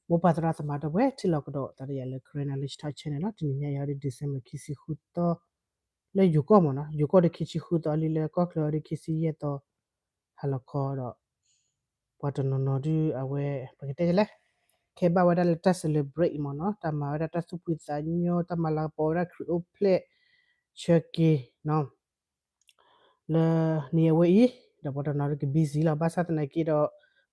မိၢ်ပၢ်သရၣ်သမါဒီပုၢ်ဝဲၢ် ထံၣ်လိာ်ကဒီးသးဒီးယၤလၢ Karen Knowledge Talk Channel လီၤ. တနံၤညါအံၤဒ် December ခံဆံဃုသီ လၢယိၤကီၢ်မ့ၢ်နီၤ, ယိၤကီၢ်ဒီးခံဆံဃုသီလံ, လၢကီၢ်ချၢအံၤဒ် ခံဆံယဲၢ်သီ ဟါလီၤခီဒီး ပှၤတနီၤနီၤဒ်အဝဲ ပကတဲလဲၣ်, ခဲဘၣ်ဝဲဒၣ်လၢတၢ် celebrate မ့ၢ်နီၤ, တၢ်မၤဝဲဒၣ်တၢ်သူၣ်ဖှံသးညီ, တၢ်မၤလၤကပီၤဝဲဒၣ်ခရံာ်အိၣ်ဖျဲၣ်ဆၢက့ၤနီၤ လၢနံၤအဝဲအံၤ, ဒီးပှၤတနီၤနီၤဒ်က busy လီၤ. ဘၣ်ဆၣ်သနာ်က့ဒီး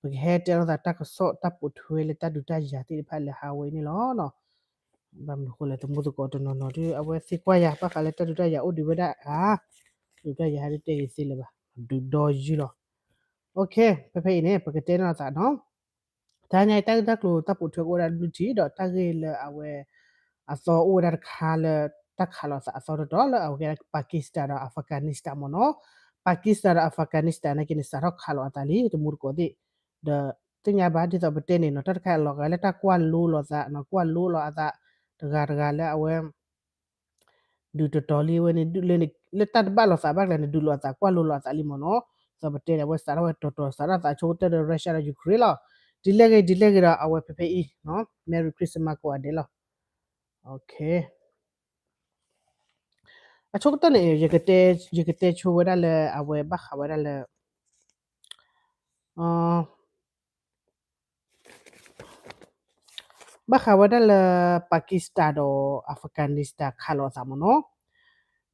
ပကဟဲတဲလိာ်သးတၢ်ကစီၣ်တၢ်ပိာ်ထွဲလၢတၢ်ဒုးတၢ်ယၤသ့ၣ်တဖၣ်လၢဟါဝဲအံၤန့ၣ်လီၤ. ဘၣ်မနုၤဃိလဲၣ် သမူသကိးတနီၤနီၤဒ် အဝဲသ့ၣ်ကွၢ်ယၤ ဘၣ်ဃးလၢတၢ်ဒုးတၢ်ယၤအိၣ်ဒံးဝဲဒၣ်ဧါ, ဒုးတၢ်ယၤဟဲဒ်တဲဂ့ၤသ့လၢၤဘၣ်, ဒုးဒီယုၢ်လီၤ. ဖဲဖဲအံၤန့ၣ် ပကတဲလိာ်သးနီၤ တဟါညါအံၤ တၢ်ဂ့ၢ်တၢ်ကျိၤတၢ်ပိာ်ထွဲကအိၣ်ဝဲဒၣ်ဘျုးထံး ဒီးတၢ်ဂ့ၢ်လၢအဝဲ အသီအိၣ်ဝဲဒၣ်တခါလၢ တၢ်ခးလိာ်အသးအသီတတီၤလၢအဝဲကဲ Pakistan ဒီး Afghanistan မ့ၢ်နီၤ, Pakistan ဒီး Afghanistan နာ်က့န့ၣ် စးထီၣ်ခးလိာ်အသးလံ သမူသကိးသ့ၣ်, ဒီးသ့ၣ်ညါဘၣ်ဒ်သိးပတဲန့ၣ်နီၤ တၢ်တခါအလီၤဂာ်လၢတၢ်ကွၢ်လိလီၤသးနီၤ, ကွၢ်လိလီၤအသး တဂၤတဂၤလၢအဝဲ ဒုးတတီၤလံဝဲန့ၣ် ဒုးလၢန့ၣ် လၢတၢ်တဘၣ်လိာ်သးဘၣ်ကျဲန့ၣ် ဒုးလိာ်အသးကွၢ်လိလိာ်အသးလံမ့ၢ်နီၤ, ဒီးပတဲန့ၣ် အဝဲစးထီၣ်ဝဲတတီၤ စးထီၣ်သးအဆိကတၢၢ်ဒီး Russia ဒီး Ukraine လီၤ. ဒ်လဲၣ်ဂ့ၤ ဒ်လဲၣ်ဂ့ၤဒီး အဝဲဖဲဖဲအံၤ Merry Christmas ကိးဂၤဒဲးလီၤ. အဆိကတၢၢ်န့ၣ် ယကတဲဆိဝဲဒၣ်လၢ အဝဲဘၣ်ဃးဝဲဒၣ်လၢ ဘၣ်ဃးဝဲဒၣ်လၢ Pakistan ဒီး Afghanistan ခးလိာ်အသးမ့ၢ်နီၤ,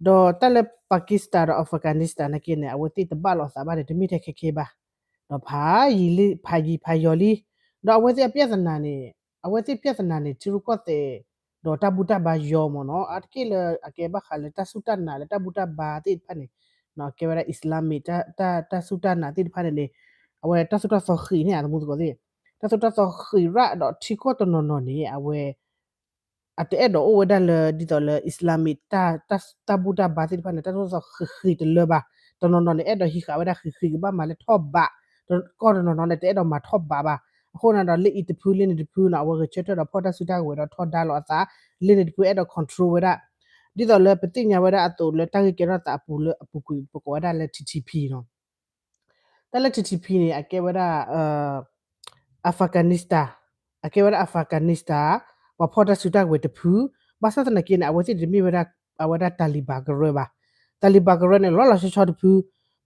ဒီးတၢ်လၢ Pakistan ဒီး Afghanistan နာ်က့န့ၣ် အဝဲသ့ၣ်တဘၣ်လိာ်သးဘၣ်န့ၣ် တမ့ၢ်ထဲခဲခဲဘၣ်, ဒီးဖးယံာ်လံ ဖးယံာ်ဖးယီၤလံ, ဒီးအဝဲသ့ၣ်အ ပြဿနာ န့ၣ် အဝဲသ့ၣ် ပြဿနာ န့ၣ် ထံရူၢ်ကီၢ်သဲး ဒီးတၢ်ဘူၣ်တၢ်ဘါယီမ့ၢ်နီၤ, အါတက့ၢ်လၢအကဲဘၣ်ဃးလၢတၢ်စူၢ်တၢ်နာ်လၢတၢ်ဘူၣ်တၢ်ဘါသ့ၣ်တဖၣ်န့ၣ် ကဲဝဲဒၣ် Islamic တၢ်စူၢ်တၢ်နာ်သ့ၣ်တဖၣ်န့ၣ်န့ၣ် အဝဲတၢ်သိၣ်တၢ်သီဃံးန့ၣ် အသမူသကိးသ့ၣ်, တၢ်သိၣ်တၢ်သီဃံးရၣ်ဒီးထံကီၢ်တနီၤနီၤန့ၣ် အဝဲ အတအဲၣ်ဒိးအိၣ်ဝဲဒၣ်လၢ ဒ်သိးလၢ Islamic တၢ်ဘူၣ်တၢ်ဘါသ့ၣ်တဖၣ်န့ၣ် တၢ်သိၣ်တၢ်သီဃံးဃံးတလၢဘၣ်, တနီၤနီၤန့ၣ် အဲၣ်ဒိးဟံးဃာ်ဝဲဒၣ်ဃံးဃံး ကဘၣ်မၤလၢထီၣ်ဘး, ကီၢ်တနီၤနီၤန့ၣ် တအဲၣ်ဒိးမၤထီၣ်ဘးဘၣ်, အဃိန့ၣ်ဒီး လၢအံၤတဖုလၢန့ၣ်တဖုန့ၣ် အဝဲဂဲၤဆၢထၢၣ်ဒီးဖီၣ်တၢ်စုတၢ်ကဝဲၤဒီးထီဒါလိာ်အသး, လၢန့ၣ်တဖုအဲၣ်ဒိး control ဝဲဒၣ်, ဒ်သိးလၢပသ့ၣ်ညါဝဲဒၣ်အသိးလၢတၢ်ဂ့ၢ်ကဲထီၣ်သးအပူၤလၢအပူၤကွံာ် ပကိးဝဲဒၣ်လၢ T T P နီၤ တၢ်လၢ T T P န့ၣ် အကဲဝဲဒၣ် Afghanistan, အကဲဝဲဒၣ် Afghanistan ပှၤဖီၣ်တၢ်စုတၢ်ကဝဲၤတဖု, ဘၣ်ဆၣ်သနာ်က့န့ၣ် အဝဲသ့ၣ်တမ့ၢ်ဝဲဒၣ် အဝဲဒၣ် Taliban ကရၢဘၣ်, Taliban ကရၢန့ၣ် လီၤလီၤဆီဆီတဖု,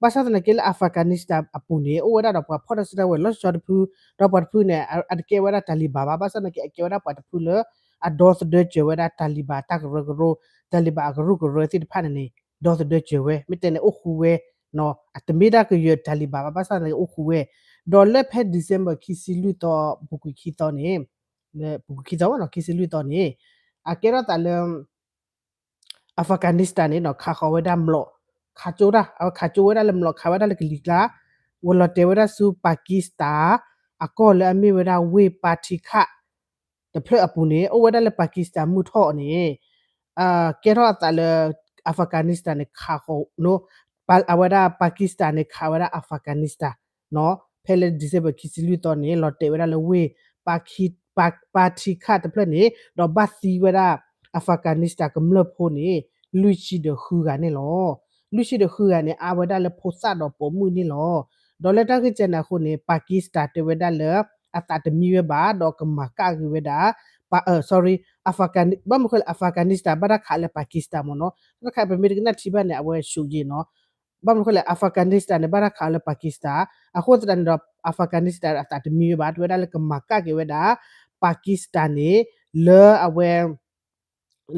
ဘၣ်ဆၣ်သနာ်က့လၢ Afghanistan အပူၤန့ၣ် အိၣ်ဝဲဒၣ်ဒီးပှၤဖီၣ်တၢ်စုတၢ်ကဝဲၤလီၤဆီဆီတဖု, ဒီးပှၤတဖုန့ၣ် အတကဲဝဲဒၣ် Taliban ဘၣ်, ဘၣ်ဆၣ်သနာ်က့ အကဲဝဲဒၣ်ပှၤတဖုလၢ အဒီသဒၢစၢၤဝဲဒၣ် Taliban တၢ်ကရၢကရိ, Taliban အကရူၢ်ကရၢသ့ၣ်တဖၣ်န့ၣ်န့ၣ် ဒီသဒၢစၢၤဝဲ, မ့ၢ်တဲန့ၣ်အိၣ်ဃူဝဲ, အတမ့ၢ်ဒၣ်ကယဲၢ် Taliban ဘၣ်, ဘၣ်ဆၣ်သနာ်က့အိၣ်ဃူဝဲ, ဒီးလၢဖဲ December ခံဆံလွံၢ်သီ ပူၤကွံာ်ခံသီန့ၣ်, ပူၤကွံာ်ခံသီဝဲနီၤ ခံဆံလွံၢ်သီန့ၣ်, အကဲထီၣ်သးလၢ Afghanistan န့ၣ်နီၤ ခးဃီၤဝဲဒၣ်မျိာ်, ခးကၠိတၢ်, အဝဲခးကၠိဝဲဒၣ်လၢမျိာ် ခးဝဲဒၣ်လၢကလံၤကျါ, ဝဲလီၤတဲာ်ဝဲဒၣ်ဆူ Pakistan အကီၢ်လၢအမ့ၢ်ဝဲဒၣ်ဝ့ၢ် Paktika တဖျၢၣ်အပူၤန့ၣ် အိၣ်ဝဲဒၣ်လၢ Pakistan မုၢ်ထီၣ်န့ၣ်, ကဲထီၣ်အသးလၢ Afghanistan န့ၣ် ခးဃီၤ, အဝဲဒၣ် Pakistan န့ၣ် ခးဝဲဒၣ် Afghanistan နီၤ, ဖဲလၢ December ခံဆံလွံၢ်သီန့ၣ် လီၤတဲာ်ဝဲဒၣ်လၢဝ့ၢ် Paktika တဖျၢၣ်န့ၣ် ဒီးဘၣ်သံဝဲဒၣ် Afghanistan ကမျၢၢ်ဖိန့ၣ် လွံၢ်ဆံဒီးဃုဂၤန့ၣ်လီၤ. လွံၢ်ဆံဒီးဃုဂၤန့ၣ် အါဝဲဒၣ်လၢဖိသၣ်ဒီးပိာ်မုၣ်န့ၣ်လီၤ. ဒီးလၢတၢ်ဂ့ၢ်ကဲန့ၣ်အဃိန့ၣ် Pakistan တဲဝဲဒၣ်လၢ အသးတမံဝဲဘၣ် ဒီးကမၤကၣ်က့ၤဝဲဒၣ်, sorry, ဘၣ်မနုၤဃိလဲၣ် Afghanistan ဘၣ်တၢ်ခးလၢ Pakistan မ့ၢ်နီၤ, တၢ်ခးပမ့ၢ်တကနၣ်ထံဘၣ်န့ၣ် အဝဲ ရှုပ် ယ့ၢ်နီၤ, ဘၣ်မနုၤဃိလဲၣ် Afghanistan န့ၣ် ဘၣ်တၢ်ခးလၢ Pakistan, အဃိသတးန့ၣ်ဒီး Afghanistan အသးတမံဝဲဘၣ် တဲဝဲဒၣ်လၢကမၤကၣ်က့ၤဝဲဒၣ် Pakistan န့ၣ် လၢအဝဲ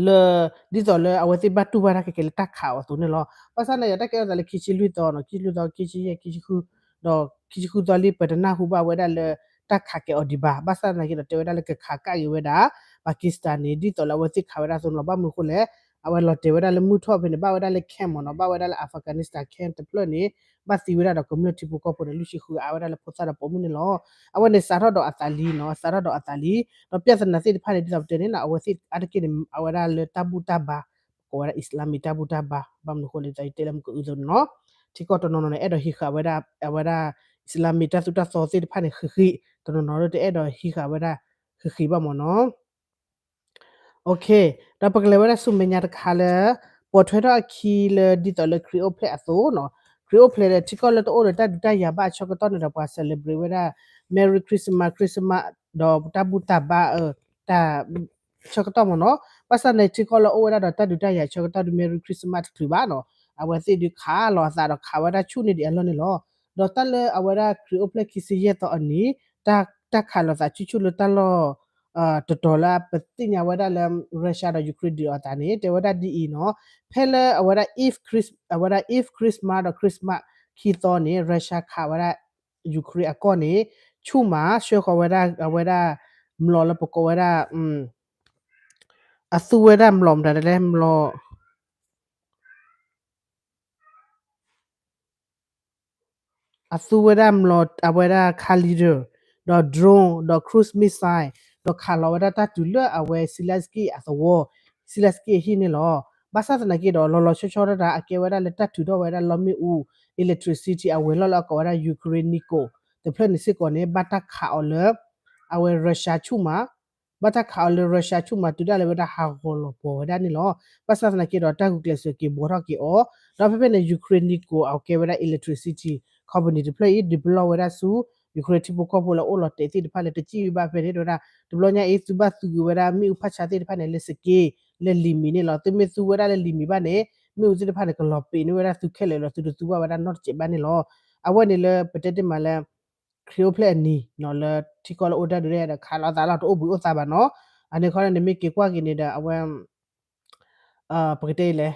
လၢ ဒ်သိးလၢအဝဲသ့ၣ်ဘၣ်တူၢ်ဘၣ်တၢ်ခဲကဲလၢတၢ်ခးအီၤအသိးန့ၣ်လီၤ. ဘၣ်ဆၣ်န့ၣ် တၢ်ကဲထီၣ်သးလၢခံဆံလွံၢ်သီနီၤ, ခံဆံလွံၢ်သီ, ခံဆံယဲၢ်, ခံဆံဃု, ဒီးခံဆံဃုသီလံ ပတနၢ်ဟူဘၣ်ဝဲဒၣ်လၢ တၢ်ခးကဲအီၤဒံးဘၣ်. ဘၣ်ဆၣ်သနာ်က့ဒီး တဲဝဲဒၣ်လၢကခးကၣ်က့ၤဝဲဒၣ် Pakistan န့ၣ် ဒ်သိးလၢအဝဲသ့ၣ်ခးဝဲဒၣ်အသိးန့ၣ်လီၤ. ဘၣ်မနုၤအဃိလဲၣ်, အဝဲလီၤတဲာ်ဝဲဒၣ်လၢမုၢ်ထီၣ်ဖဲန့ၣ် ဘၣ်ဝဲဒၣ်လၢ camp မ့ၢ်နီၤ, ဘၣ်ဝဲဒၣ်လၢ Afghanistan camp တဖျၢၣ်န့ၣ် ဘၣ်သံဝဲဒၣ်ဒီးကမျၢၢ်ထံဖိကီၢ်ဖိန့ၣ် လွံၢ်ဆံဃုဂၤ အါဝဲဒၣ်လၢဖိသၣ်ဒီးပိာ်မုၣ်န့ၣ်လီၤ. အဝဲန့ၣ်စးထီၣ်ဒီးအသးလံနီၤ, စးထီၣ်ဒီးအသးလံ, ဒီး ပြဿနာ သ့ၣ်တဖၣ်န့ၣ် ဒ်သိးပတဲန့ၣ်နီၤ, အဝဲသ့ၣ်အါတက့ၢ်န့ၣ် အဝဲဒၣ်လၢတၢ်ဘူၣ်တၢ်ဘါ, ကိးဝဲဒၣ် Islamic တၢ်ဘူၣ်တၢ်ဘါ, ဘၣ်မနုၤအဃိလဲၣ် ဒ်သိးယတဲလၢမုၢ်ကအုသိးန့ၣ်နီၤ, ထံကီၢ်တနီၤနီၤန့ၣ် အဲၣ်ဒိးဟံးဃာ်ဝဲဒၣ် အဝဲဒၣ် Islamic တၢ်သိၣ်တၢ်သီသ့ၣ်တဖၣ်န့ၣ် ဃံးဃံး, တနီၤနီၤဒ်တအဲၣ်ဒိးဟံးဃာ်ဝဲဒၣ် ဃံးဃံးဘၣ်မ့ၢ်နီၤ. ဒီးပကလဲၤဝဲဒၣ်ဆူမဲာ်ညါတခါလၢ ပိာ်ထွဲထီၣ်အခံလၢ ဒ်သိးလၢခရံာ်အိၣ်ဖျဲၣ်အသိးနီၤ, ခရံာ်အိၣ်ဖျဲၣ်လၢထံကီၢ်လၢတအိၣ်ဒီးတၢ်ဒုးတၢ်ယၤဘၣ်အဆၢကတီၢ်န့ၣ်ဒီး ပှၤ celebrate ဝဲဒၣ် Merry Christmas, Christmas ဒီးတၢ်ဘူၣ်တၢ်ဘါ တၢ်ဆၢကတီၢ်မ့ၢ်နီၤ. ဘၣ်ဆၣ်န့ၣ် ထံကီၢ်လၢအိၣ်ဝဲဒၣ်ဒီးတၢ်ဒုးတၢ်ယၤဆၢကတီၢ်ဒုး Merry Christmas တချုးဘၣ်နီၤ. အဝဲသ့ၣ်ဒုးခးလီၤအသးဒီးခးဝဲဒၣ်ဆူၣ်န့ၢ်ဒံးအလီၢ်န့ၣ်လီၤ. ဒီးတၢ်လၢအဝဲဒၣ်ခရံာ်အိၣ်ဖျဲၣ်ခံဆံယဲၢ်သီအနံၤ တၢ်ခးလီၤသးဆူၣ်ဆူၣ်လၢတၢ်လီၢ် တတီၤလၢပသ့ၣ်ညါဝဲဒၣ်လၢ Russia ဒီး Ukraine ဒုးအီၤအသးန့ၣ် တဲဝဲဒၣ်ဒ်အံၤနီၤ. ဖဲလၢအဝဲဒၣ် if Chris အဝဲဒၣ် if Christmas ဒီး Christmas ခံသီန့ၣ် Russia ခးဝဲဒၣ် Ukraine အကီၢ်န့ၣ် ဆူၣ်မး ဆှၢဃီၤဝဲဒၣ် အဝဲဒၣ် မျိာ်လၢပကိးဝဲဒၣ် အသူဝဲဒၣ်မျိာ်မတၤလဲၣ် မျိာ် အသူဝဲဒၣ်မျိာ် အဝဲဒၣ် Kalibr ဒီး drone ဒီး cruise missile ဒီးခးလီၤဝဲဒၣ်တၢ်တုၤလၢအဝဲ Zelensky အသဝီ Zelensky အဟံၣ်န့ၣ်လီၤ. ဘၣ်ဆၣ်သနာ်က့ဒီး လီၤလီၤဆီဆီဒၣ်တၢ် အကဲဝဲဒၣ်လၢတၢ်ထုးထီၣ်ဝဲဒၣ်လီမ့ၣ်အူ electricity အဝဲၤလီၢ်လၢအကိးဝဲဒၣ် Ukrainian တဖျၢၣ်န့ၣ်စ့ၢ်ကီးန့ၣ် ဘၣ်တၢ်ခးအီၤလၢ အဝဲ Russia ဆူၣ်မး ဘၣ်တၢ်ခးအီၤလၢ Russia ဆူၣ်မး တုၤဒၣ်လဲာ်ဝဲဒၣ်ဟးဂီၤလီၤပှီၤဝဲဒၣ်န့ၣ်လီၤ. ဘၣ်ဆၣ်သနာ်က့ဒီး တၢ်ဂုာ်ကျဲးစၢးက့ၤဘှီထီၣ်က့ၤအီၤ ဒီးဖဲဖဲန့ၣ် Ukrainian အကဲဝဲဒၣ် electricity company တဖျၢၣ်အံၤ ဒုးပလီၢ်ဝဲဒၣ်ဆူ Ukraine ထံဖိကီၢ်ဖိလၢအိၣ်လီၤတဲာ်သ့ၣ်တဖၣ်လၢတစံၣ်ဝံၤဘၣ်ဖဲန့ၣ် တဲဝဲဒၣ် တဘျီညါအံၤ သုဘၣ်သူက့ၤဝဲဒၣ်မ့ၣ်အူဖးဆါသ့ၣ်တဖၣ်န့ၣ် လၢစက့ လၢလံာ်မံၤန့ၣ်လီၤ. သုမ့ၢ်သူဝဲဒၣ်လၢလံာ်မံၤဘၣ်န့ၣ် မ့ၣ်အူသ့ၣ်တဖၣ်န့ၣ် ကလီၤပံာ်န့ၢ်ဝဲဒၣ်သုခဲလၢာ်လီၤ သုတသူဘၣ်ဝဲဒၣ်နီတစဲးဘၣ်န့ၣ်လီၤ. အဝဲန့ၣ်လၢပတဲတ့ၢ်မးလၢ ခရံာ်အိၣ်ဖျဲၣ်အနံၤနီၤ လၢထံကီၢ်လၢအိၣ်တၢ်ဒုးတၢ်ယၤဒီး ခးလီၤအသးလီၤ တအိၣ်ဘှံးအိၣ်သါဘၣ်နီၤ. အန့ၣ်ခီန့ၣ် နမ့ၢ်က့ၤကွၢ်က့ၤန့ၣ်ဒီး အဝဲ ပကတဲလဲၣ်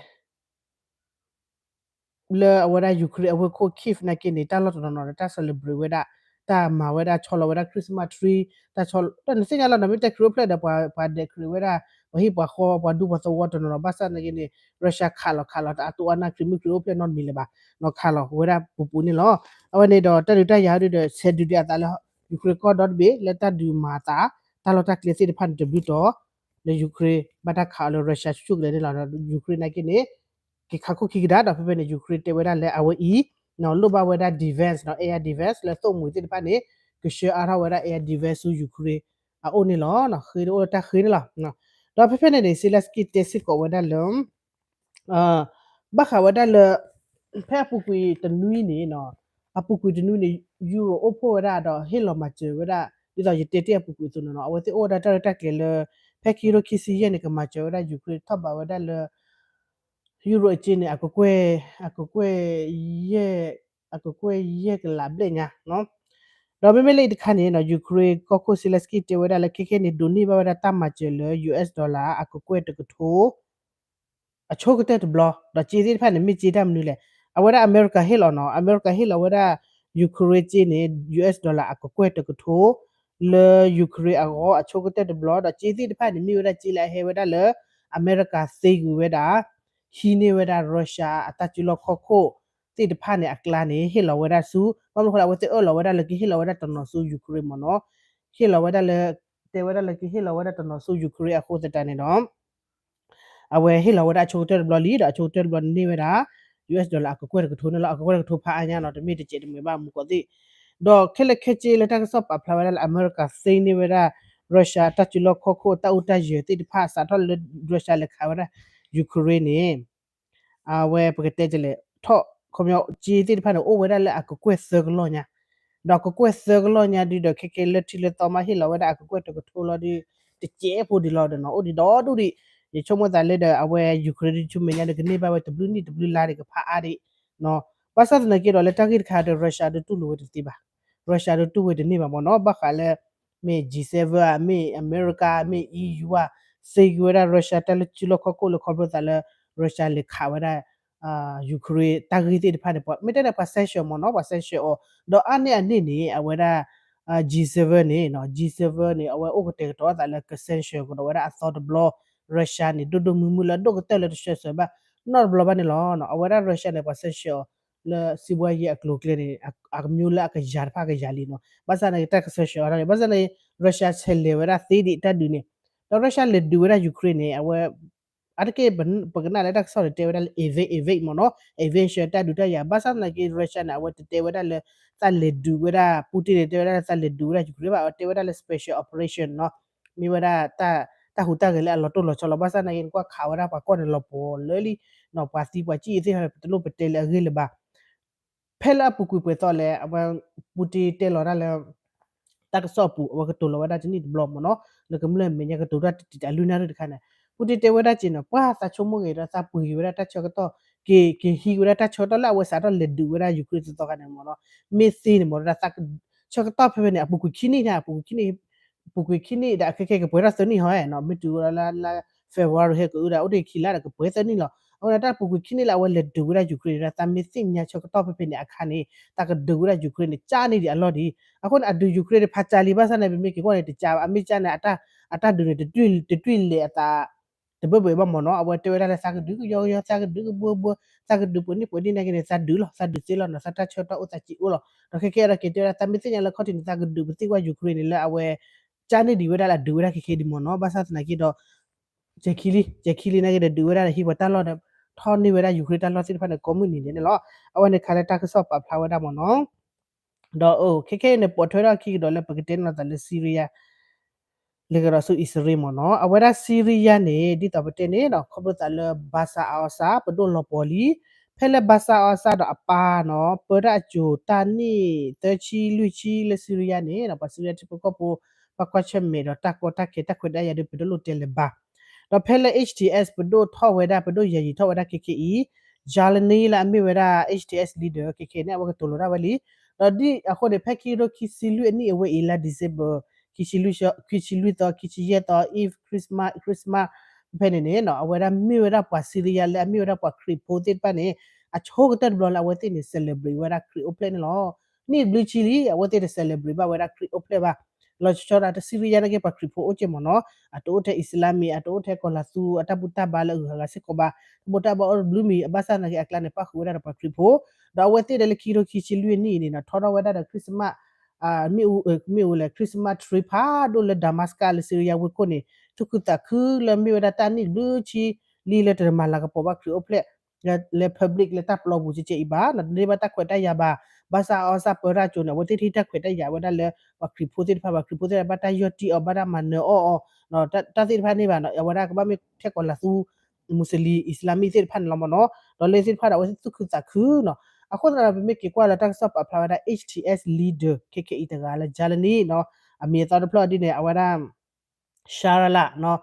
လၢအဝဲဒၣ် Ukraine အဝ့ၢ်ခိၣ် Kyiv နာ်က့န့ၣ် တၢ်လီၢ်တနီၤနီၤဒီး တၢ် celebrate ဝဲဒၣ် တၢ်မၤဝဲဒၣ် ဆီလီၤဝဲဒၣ် Christmas tree တၢ်ဆီ တၢ်နသ့ၣ်ညါလီၤနီၤ မ့ၢ်တဲခရံာ်အိၣ်ဖျဲၣ်ဒီး ပှၤ ပှၤဒဲးခရံာ်ဝဲဒၣ် ပှၤဟံၣ်ပှၤဃီ ပှၤဒူပှၤသဝီတနီၤနီၤ ဘၣ်ဆၣ်နာ်က့န့ၣ် Russia ခးလီၤခးလီၤ တအတိအနၢ်ခရံာ်မ့ၢ်ခရံာ်အိၣ်ဖျဲၣ်နီတမံၤလၢၤဘၣ်နီၤ ခးလီၤဝဲဒၣ်ပူၤပူၤန့ၣ်လီၤ. အဝဲန့ၣ်ဒီး တၢ်ဒုးတၢ်ယၤဒုးဒီး ဆဲးဒုးဒံးအသးလၢ Ukraine ကီၢ်ဒီတဘ့ၣ် လၢတၢ်ဒုးမၤအသး တၢ်လီၢ်တၢ်ကျဲသ့ၣ်တဖၣ်န့ၣ် တဘျုးတီၤ လၢ Ukraine ဘၣ်တၢ်ခးအီၤလၢ Russia ဆူၣ်ဆူၣ်ကလဲာ်န့ၣ်လီၤ. Ukraine နာ်က့န့ၣ် က့ၤခးခိၣ်ခံကဒါဒီး ဖဲဖဲန့ၣ် Ukraine တဲဝဲဒၣ်လၢအဝဲအံၤ လိၣ်ဘၣ်ဝဲဒၣ် defense နီၤ air defense လၢသိၣ်မှံၤသ့ၣ်တဖၣ်န့ၣ် ကဆှၢအါထီၣ်ဝဲဒၣ် air defense ဆူ Ukraine အအိၣ်န့ၣ်လီၤ. ဃ့တအိၣ်လၢတၢ်ဃ့န့ၣ်လီၤ. ဒီးဖဲဖဲန့ၣ်န့ၣ် Zelensky တဲစ့ၢ်ကီးဝဲဒၣ်လၢ ဘၣ်ဃးဝဲဒၣ်လၢ ဖဲအပူၤကွံာ်တနွံန့ၣ်နီၤ အပူၤကွံာ်တနွံန့ၣ် Europe အိၣ်ဖှိၣ်ဝဲဒၣ်ဒီးဟ့ၣ်လီၤမၤစၢၤဝဲဒၣ် ဒ်သိးယတဲတ့ၢ်အပူၤကွံာ်အသိးနီၤနီၤ အဝဲသ့ၣ်အိၣ်ဝဲဒၣ်တၢ်ရဲၣ်တၢ်ကျဲၤလၢ ဖဲခံကထိခံဆံယဲၢ်န့ၣ် ကမၤစၢၤဝဲဒၣ် Ukraine ထီၣ်ဘးဝဲဒၣ်လၢ Euro အက့န့ၣ် အကကွဲၢ် အကကွဲၢ်ယဲၢ် အကကွဲၢ်ယဲၢ်ကလးဘျဲၣ်ညါနီၤ ဒီးမ့မ့ၢ်လၢအံၤတခါန့ၣ်နီၤ Ukraine ကီၢ်ခိၣ် Zelensky တဲဝဲဒၣ်လၢခဲခဲန့ၣ် ဒိးန့ၢ်ဘၣ်ဝဲဒၣ်တၢ်မၤစၢၤလၢ U S dollar အကကွဲၢ်တကထိ အဆိကတၢၢ်တဘျီ ဒီးစ့သ့ၣ်တဖၣ်န့ၣ် မ့ၢ်စ့တၢ်မနုၤလဲၣ်. အဝဲဒၣ်အမဲရကၤဟ့ၣ်လီၤနီၤ အမဲရကၤဟ့ၣ်လီၤဝဲဒၣ် Ukraine စ့န့ၣ် U S dollar အကကွဲၢ်တကထိ လၢ Ukraine အဂီၢ်အဆိကတၢၢ်တဘျီ ဒီးစ့သ့ၣ်တဖၣ်န့ၣ် မ့ၢ်ဝဲဒၣ်စ့လၢအဟဲဝဲဒၣ်လၢ အမဲရကၤသ့ကွံာ်ဝဲဒၣ် ဟံးန့ၢ်ဝဲဒၣ် Russia အတၢ်စုလီၢ်ခီၣ်ခိၣ်သ့ၣ်တဖၣ်န့ၣ် အကျါန့ၣ် ဟ့ၣ်လီၤဝဲဒၣ်ဆူ ဘၣ်မနုၤဃိလၢအဝဲသ့ၣ်အၢၣ်လီၤဝဲဒၣ်လၢကဟ့ၣ်လီၤဝဲဒၣ်တနီၤဆူ Ukraine မ့ၢ်နီၤ ဟ့ၣ်လီၤဝဲဒၣ်လၢ တဲဝဲဒၣ်လၢကဟ့ၣ်လီၤဝဲဒၣ်တနီၤဆူ Ukraine အဃိသတးန့ၣ်ဒီး အဝဲဟ့ၣ်လီၤဝဲဒၣ်အဆိကတၢၢ်တဘျီလံ ဒီးအဆိကတၢၢ်တဘျီန့ၣ်န့ၢ်ဝဲဒၣ် U S dollar အကကွဲၢ်တကထိန့ၣ်လီၤ. အကကွဲၢ်တကထိဖးအါညါနီၤ တမ့ၢ်တစဲးတမှဲၤဘၣ်မူကီးသ့ၣ် ဒီးခဲလၢာ်ခဲဆ့လၢတၢ်ကစီၣ်ပာ်ဖျါဝဲဒၣ်လၢအမဲရကၤသ့န့ၢ်ဝဲဒၣ် Russia တၢ်စုလီၢ်ခီၣ်ခိၣ်တၢ်အိၣ်တၢ်ယၢၤသ့ၣ်တဖၣ် စးထီၣ်လၢ Russia လဲၤခးဝဲဒၣ် Ukraine န့ၣ် အဝဲပကတဲလဲၣ် ထီၣ်ခီပညီစ့သ့ၣ်တဖၣ်န့ၣ် အိၣ်ဝဲဒၣ်လၢအကကွဲၢ်သၢကလီၢ်ညါ ဒီးကကွဲၢ်သၢကလီၢ်ညါဒုးဒီး ခဲကဲလၢထံလၢသီမးဟ့ၣ်လီၤဝဲဒၣ်အကကွဲၢ်တကထိလီၤဒုး တစဲးဖိဒံးလီၤဒီးနီၤ အိၣ်ဒံးဒီဒူၣ်ဒံး ယဆိကမိၣ်သးလၢဒီး အဝဲ Ukraine ဒုးဆူမဲာ်ညါဒီးကန့ၢ်ဘၣ်ဝဲတဘျုးနံၣ်တဘျုးလါဒံးကဖးအါဒံး ဘၣ်ဆၣ်သနာ်က့ဒီးလၢတၢ်ဂ့ၢ်တခါဒီး Russia ဒုးတူၢ်လိာ်ဝဲတသ့ဘၣ် Russia ဒုးတူၢ်ဝဲတန့ၢ်ဘၣ်မ့ၢ်နီၤ ဘၣ်ဃးလၢ မ့ၢ် G seven ဧါ မ့ၢ်အမဲရကၤ မ့ၢ် E U ဧါ သ့ကွံာ်ဝဲဒၣ် Russia တၢ်လၢစုလီၢ်ခီၣ်ခိၣ်လၢခီဖျိသးလၢ Russia လဲၤခးဝဲဒၣ် Ukraine တၢ်ဂ့ၢ်သ့ၣ်တဖၣ်န့ၣ် မ့ၢ်တဲန့ၣ် ပှၤ sanction မ့ၢ်နီၤ ပှၤ sanction အီၤ ဒီးအါန့ၢ်အန့ၣ်န့ၣ် အဝဲဒၣ် G seven န့ၣ် G seven န့ၣ် အဝဲအိၣ်ကတဲာ်ကတီၤအသးလၢက sanction ကဒီးဝဲဒၣ်အသီတဘျီ Russia န့ၣ် ဒိၣ်ဒိၣ်မုၢ်မုၢ်လၢအဒိၣ်ကတၢၢ်လၢတဆှၢဆှၢဘၣ် နီတဘျီဘၣ်န့ၣ်လီၤ. အဝဲဒၣ် Russia န့ၣ် ပှၤ sanction အီၤ လၢစံးဘှါယဲၢ်အကျိၤအကျဲန့ၣ် အမျိုးလၢအကယၤတဖၣ်ကယၤလံနီၤ ဘၣ်ဆၣ်န့ၣ် တၢ်က sanction အီၤဒၣ်န့ၣ် ဘၣ်ဆၣ်န့ၣ် Russia ဆဲးလဲၤဝဲဒၣ်သ့ဒံးတၢ်ဒုးန့ၣ် ဒီး Russia လဲၤဒုးဝဲဒၣ် Ukraine န့ၣ် အဝဲ အါတက့ၢ် ပကနၣ်လၢတၢ်ကစီၣ်န့ၣ် တဲဝဲဒၣ်လၢ evade evade မ့ၢ်နီၤ evade တၢ်ဒုးတၢ်ယၤ ဘၣ်ဆၣ်သနာ်က့ Russia န့ၣ် အဝဲတတဲဝဲဒၣ်လၢ သးလဲၤဒုးဝဲဒၣ် Putin န့ၣ် တဲဝဲဒၣ်လၢသးလဲၤဒုးဝဲဒၣ် Ukraine ဘၣ် အဝဲတဲဝဲဒၣ်လၢ special operation နီၤ မ့ၢ်ဝဲဒၣ် တၢ်ဟူးတၢ်ဂဲၤလၢအလီၤတိၢ်လီၤဆီလီၤ ဘၣ်ဆၣ်သနာ်က့ နကွၢ်ခးဝဲဒၣ်ပှၤကီၢ်န့ၣ်လီၤပှီၤလၢလံ ပှၤသံပှၤစံၣ်သ့ၣ်တဖၣ်န့ၣ် ပတလိၣ်ပတဲလၢအဂ့ၢ်လၢၤဘၣ် ဖဲလၢအပူၤကွံာ်ပှဲၤသီလဲၣ် အဝဲ Putin တဲလီၤတၢ်လၢ တၢ်ကစီၣ်အပူၤ အဝဲကတိၤလီၤဝဲဒၣ်တနံၣ်တဘျီမ့ၢ်နီၤ, လၢကမျၢၢ်မဲာ်ညါကတိၤတၢ်တတံာ်တၢ်လွံၢ်နၣ်ရံၣ်တခါန့ၣ်, ပူၣ်တ့ၢ်တဲဝဲဒၣ်က့ၤနီၤ ပှၤသးဆိကမိၣ်ဂ့ၤဒီးသးပှ့ၤက့ၤဝဲဒၣ်တၢ်ဆၢကတီၢ်, က့ၤ က့ၤဟံးဝဲဒၣ်တၢ်ဆၢကတီၢ်လၢအဝဲစးထီၣ်လဲၤဒုးဝဲဒၣ် Ukraine သီသီခါန့ၣ်မ့ၢ်နီၤ, မ့ၢ်သ့န့ၣ်မ့ၢ်ဒၣ် ဆၢကတီၢ်ဖဲဖဲန့ၣ် အပူၤကွံာ်ခံနံၣ်န့ၣ် အပူၤကွံာ်ခံနံၣ် ပူၤကွံာ်ခံနံၣ်ဒီးအခဲခဲကပှဲၤထီၣ်သၢနံၣ်ဟီဧါနီၤ, မ့ၢ်တုၤဝဲဒၣ်လၢ လၢ February ဟဲကအုဒီး အိၣ်တ့ၢ်ခံလါဒီးကပှဲၤသၢနံၣ်လီၤ. အဃိန့ၣ် တၢ်ပူၤကွံာ်ခံနံၣ်လၢအဝဲလဲၤဒုးဝဲဒၣ် Ukraine ဒီး သးမ့ၢ်သ့ၣ်ညါဆၢကတီၢ်ဖဲဖဲန့ၣ်အခါန့ၣ် သးကဒုးဝဲဒၣ် Ukraine န့ၣ် ကၢန့ၢ်ဒံးအလီၢ်ဒံး. အဃိန့ၣ် အဒုး Ukraine န့ၣ် ဖးကၢလံ ဘၣ်ဆၣ်န့ၣ် ပမ့ၢ်က့ၤကွၢ်န့ၣ် တကၢဘၣ်, အမ့ၢ်ကၢန့ၣ် အတၢ်ဒုးန့ၣ် တတွံၢ်လဲၤအသး တဘၢဘၢဘၣ်မ့ၢ်နီၤ, အဝဲတဲဝဲဒၣ်လၢသးကဒုးကယီကယီ သးကဒုးကဘှီဘှီ သးကဒုးပှဲၤနံၣ်ပှဲၤနံၣ်နာ်က့န့ၣ် သးဒုးလီၤ သးဒုးသ့လီၤနီၤ, သးတၢ်ဆၢကတီၢ်အိၣ်သးစ့အိၣ်လီၤ. ဒီးခဲခဲဒီးက့ၤတဲဝဲဒၣ် သးမ့ၢ်သ့ၣ်ညါလၢခီၣ်ထံးန့ၣ် သးကဒုးပသ့ၣ်ကွၢ် Ukraine န့ၣ် လၢအဝဲ ကၢန့ၢ်ဒံးဝဲဒၣ်လၢအဒုးဝဲဒၣ်ခဲခဲဒံးမ့ၢ်နီၤ, ဘၣ်ဆၣ်သနာ်က့ဒီး ကဲခံလံ ကဲခံလံနာ်က့ဒီး ဒုးဝဲဒၣ်ဒီးဟံးပှၤတၢ်လီၢ်ဒီး ထီၣ်န့ၢ်ဝဲဒၣ် Ukraine တၢ်လီၢ်သ့ၣ်တဖၣ်န့ၣ် ကိးမုၢ်နံၤဒဲးန့ၣ်လီၤ. အဝဲန့ၣ်ခါလၢတၢ်ကစီၣ်ပာ်ဖျါဝဲဒၣ်မ့ၢ်နီၤ. ဒီးခဲခဲအံၤန့ၣ် ပိာ်ထွဲထီၣ်ခံကဒီးလၢပကတဲန့ၣ်လီၤသးလၢ Syria လဲၤကဒီးဆူအံၣ်စရ့လးမ့ၢ်နီၤ, အဝဲဒၣ် Syria န့ၣ် ဒ်သိးပတဲန့ၣ်ဒီး ခီဖျိသးလၢ Bashar al-Assad ပဒိၣ်လီၤပှီၢ်လံ. ဖဲလၢ Bashar al-Assad ဒီးအပၢ်နီၤ ပၢတၢ်အစိၤတၢ်နံၣ်သၢဆံလွံၢ်ဆံလၢ Syria န့ၣ် ပှၤ Syria ထံဖိကီၢ်ဖိ ဘၣ်ကွၢ်ဆၢၣ်မဲာ်ဒီးတၢ်ကီတၢ်ခဲတၢ်ခွဲးတၢ်ယာ်ဒီး ပတလိၣ်တဲလၢၤဘၣ်. ဒီးဖဲလၢ H T S ပဒိၣ်ထီၣ်ဝဲဒၣ် ပဒိၣ်ယၤယံၤထီၣ်ဝဲဒၣ်ခဲခဲအံၤ Jalani လၢအမ့ၢ်ဝဲဒၣ် H T S leader ခဲခဲန့ၣ် အဝဲကတိၤလီၤဒၣ်ဝဲလံ. ဒီးဒ်အဃိန့ၣ် ဖဲခံကထိခံဆံလွံၢ်အနံၣ်အဝဲအံၤလါ December ခံဆံလွံၢ်သီ ခံဆံယဲၢ်သီ Eve Christmas, Eve Christmas ဖဲန့ၣ်န့ၣ်နီၤ အဝဲဒၣ်မ့ၢ်ဝဲဒၣ်ပှၤ Syria လၢအမ့ၢ်ဝဲဒၣ်ပှၤခရံာ်ဖိသ့ၣ်တဖၣ်န့ၣ် အဆိကတၢၢ်တဘျီလၢအဝဲသ့ၣ်န့ၣ် celebrate ဝဲဒၣ်ခရံာ်အိၣ်ဖျဲၣ်န့ၣ်လီၤ. နံၣ်ဘျုးဆံလံ အဝဲသ့ၣ်တ celebrate ဘၣ်ဝဲဒၣ်ခရံာ်အိၣ်ဖျဲၣ်ဘၣ်. လီၤဆီဒၣ်တၢ် Syria နာ်က့ပှၤခရံာ်ဖိအိၣ်က့ၢ်မ့ၢ်နီၤ, အတအိၣ်ထဲ Islamic အတအိၣ်ထဲကီၤလၤသူ အတၢ်ဘူၣ်တၢ်ဘါလၢအဂုၤအဂၤစ့ၢ်ကီးဘၣ်, တၢ်ဘူၣ်တၢ်ဘါအိၣ်တဘျုးမံၤ အဘၣ်ဆၣ်သနာ်က့အကျါန့ၣ် ပၣ်ဃုာ်ဝဲဒၣ်ဒီးပှၤခရံာ်ဖိ, ဒီးအဝဲသ့ၣ်ဒီးလၢခံကထိခံဆံလွံၢ်အနံၣ်န့ၣ်နီၤ ထီထီၣ်ဝဲဒၣ်ဒီး Christmas မ့ၣ်အူလဲၣ် Christmas tree ဖးဒိၣ်လၢ Damascus လၢ Syria ဝ့ၢ်ခိၣ်န့ၣ် သူၣ်ခုသးခုလၢမ့ၢ်ဝဲဒၣ်တၢ်နံၣ်ဘျုးဆံလံလၢတမၤလၤကပီၤဘၣ်ခရံာ်အိၣ်ဖျဲၣ် လၢ public လၢတၢ်ပျီပူၤကဲကဲအံၤဘၣ်, တန့ၢ်ဘၣ်တၢ်ခွဲးတၢ်ယာ်ဘၣ်. ဘၣ်ဆၣ်အီၣ်ဆၣ်ပၢတၢ်ကၠိန့ၣ် အဝဲသ့ၣ်တဟံးတၢ်ခွဲးတၢ်ယာ်ဝဲဒၣ်လၢ ပှၤခရံာ်ဖိသ့ၣ်တဖၣ်, ပှၤခရံာ်ဖိသ့ၣ်တဖၣ်ဘၣ်တၢ်ယီၢ်တံၢ်အီၤ ဘၣ်တၢ်မၤနၢၤအီၣ်အီၤ, တၢ်သ့ၣ်တဖၣ်န့ၣ်ဘၣ်နီၤ အဝဲဒၣ်ကဘၣ်မ့ၢ်ထဲကီၤလၤသူ Muslim Islamic သ့ၣ်တဖၣ်န့ၣ်လီၤမ့ၢ်နီၤ, ဒီးလၢသ့ၣ်တဖၣ်ဒီး အဝဲသ့ၣ်သူၣ်ခုသးခုနီၤ. အဃိသတးဒီး ပမ့ၢ်က့ၤကွၢ်လၢတၢ်ကစီၣ်ပာ်ဖျါဝဲဒၣ် H T S leader ခဲခဲအံၤတဂၤလၢ Jalani နီၤ, အမံၤအသီတဖျၢၣ်ဒ်န့ၣ် အဝဲဒၣ် Sharala နီၤ,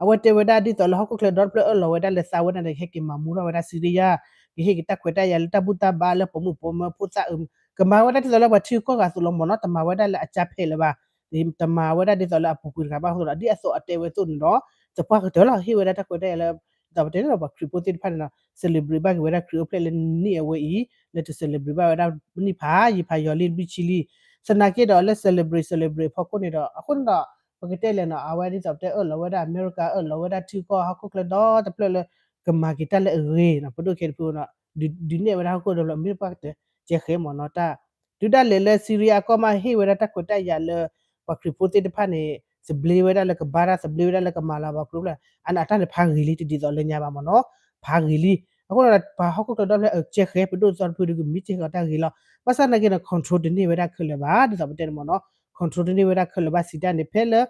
အဝဲတဲဝဲဒၣ်ဒ်သိးလၢဟီၣ်ခိၣ်ချၢဒီတဖျၢၣ်အၢၣ်လီၤဝဲဒၣ်လၢသးဝဲဒၣ်န့ၣ် ကဟဲက့ၤမၤမူထီၣ်ဝဲဒၣ် Syria, ကဟ့ၣ်က့ၤတၢ်ခွဲးတၢ်ယာ်လၢတၢ်ဘူၣ်တၢ်ဘါလၢပိာ်မုၣ်ပိာ်မၢၤဖိသၣ်အုး, ကမၤဝဲဒၣ်ဒ်သိးလၢပှၤထံဂုၤကီၢ်ဂၤအသိးလီၤမ့ၢ်နီၤ, တမၤဝဲဒၣ်လၢအကၢ်ဖဲးလၢၤဘၣ် တမၤဝဲဒၣ်ဒ်သိးလၢအပူၤကွံာ်တဂၤဘၣ်အဃိသတးဒီး ဒ်အသိးအတဲဝဲအသိးန့ၣ်ဒီး သပှၢ်ကတၢၢ်လီၤ ဟ့ၣ်ဝဲဒၣ်တၢ်ခွဲးတၢ်ယာ်လၢ ဒ်သိးပတဲန့ၣ်ဒီး ပှၤခရံာ်ဖိသ့ၣ်တဖၣ်န့ၣ်ဒီး celebrate ဘၣ်က့ၤဝဲဒၣ်ခရံာ်အိၣ်ဖျဲၣ်လၢနံၣ်အဝဲအံၤ လၢတ celebrate ဘၣ်ဝဲဒၣ်နံၣ်ဖးယံာ်ဖးယီၤလံတဘျုးဆံလံ. သနာ်က့ဒီးလၢ celebrate celebrate အဖီခိၣ်န့ၣ်ဒီး အဃိန့ၣ်ဒီး ပကတဲလဲၣ်နီၤ အဝဲဒ်သိးပတဲအၢၣ်လီၤဝဲဒၣ်အမဲရကၤ အၢၣ်လီၤဝဲဒၣ်ထံဂုၤကီၢ်ဂၤဟီၣ်ခိၣ်ချၢဒီတဖျၢၣ်လၢ ကမၤက့ၤတၢ်လၢအဂ့ၤနီၤ ပဒိၣ်ခဲတဖုနီၤ ဒုးနဲၣ်ဝဲဒၣ်ဟီၣ်ခိၣ်ဒီးလီၤ မ့ၢ်ပှၤကတၢၢ်ကဲဃဲမ့ၢ်နီၤ တၢ် တုၤဒၣ်လဲာ်လၢ Syria အကီၢ်မးဟ့ၣ်ဝဲဒၣ်တၢ်ခွဲးတၢ်ယာ်လၢ ပှၤခရံာ်ဖိသ့ၣ်တဖၣ်န့ၣ် သဘျ့ဝဲဒၣ်လၢကဘါတၢ် သဘျ့ဝဲဒၣ်လၢကမၤလၤကပီၤခရံာ်အိၣ်ဖျဲၣ် အန့ၣ်အတၢ်န့ၣ်ဖးဂ့ၤလံ တဒ်သိးလၢညါဘၣ်မ့ၢ်နီၤ ဖးဂ့ၤလံ. အဃိဒီးပှၤဟီၣ်ခိၣ်ချၢဒီဖျၢၣ်အကဲဃဲ ပဒိၣ်သီတဖုဒီးကမံကဲဃဲအီၤတၢ်ဂ့ၤလီၤ. ဘၣ်ဆၣ်သနာ်က့န့ၣ် control တန့ၢ်ဝဲဒၣ်ခဲလၢာ်ဘၣ် ဒ်သိးပတဲန့ၣ်မ့ၢ်နီၤ control တန့ၢ်ဝဲဒၣ်ခဲလၢာ်ဘၣ် စံးတၢ်န့ၣ် ဖဲလၢ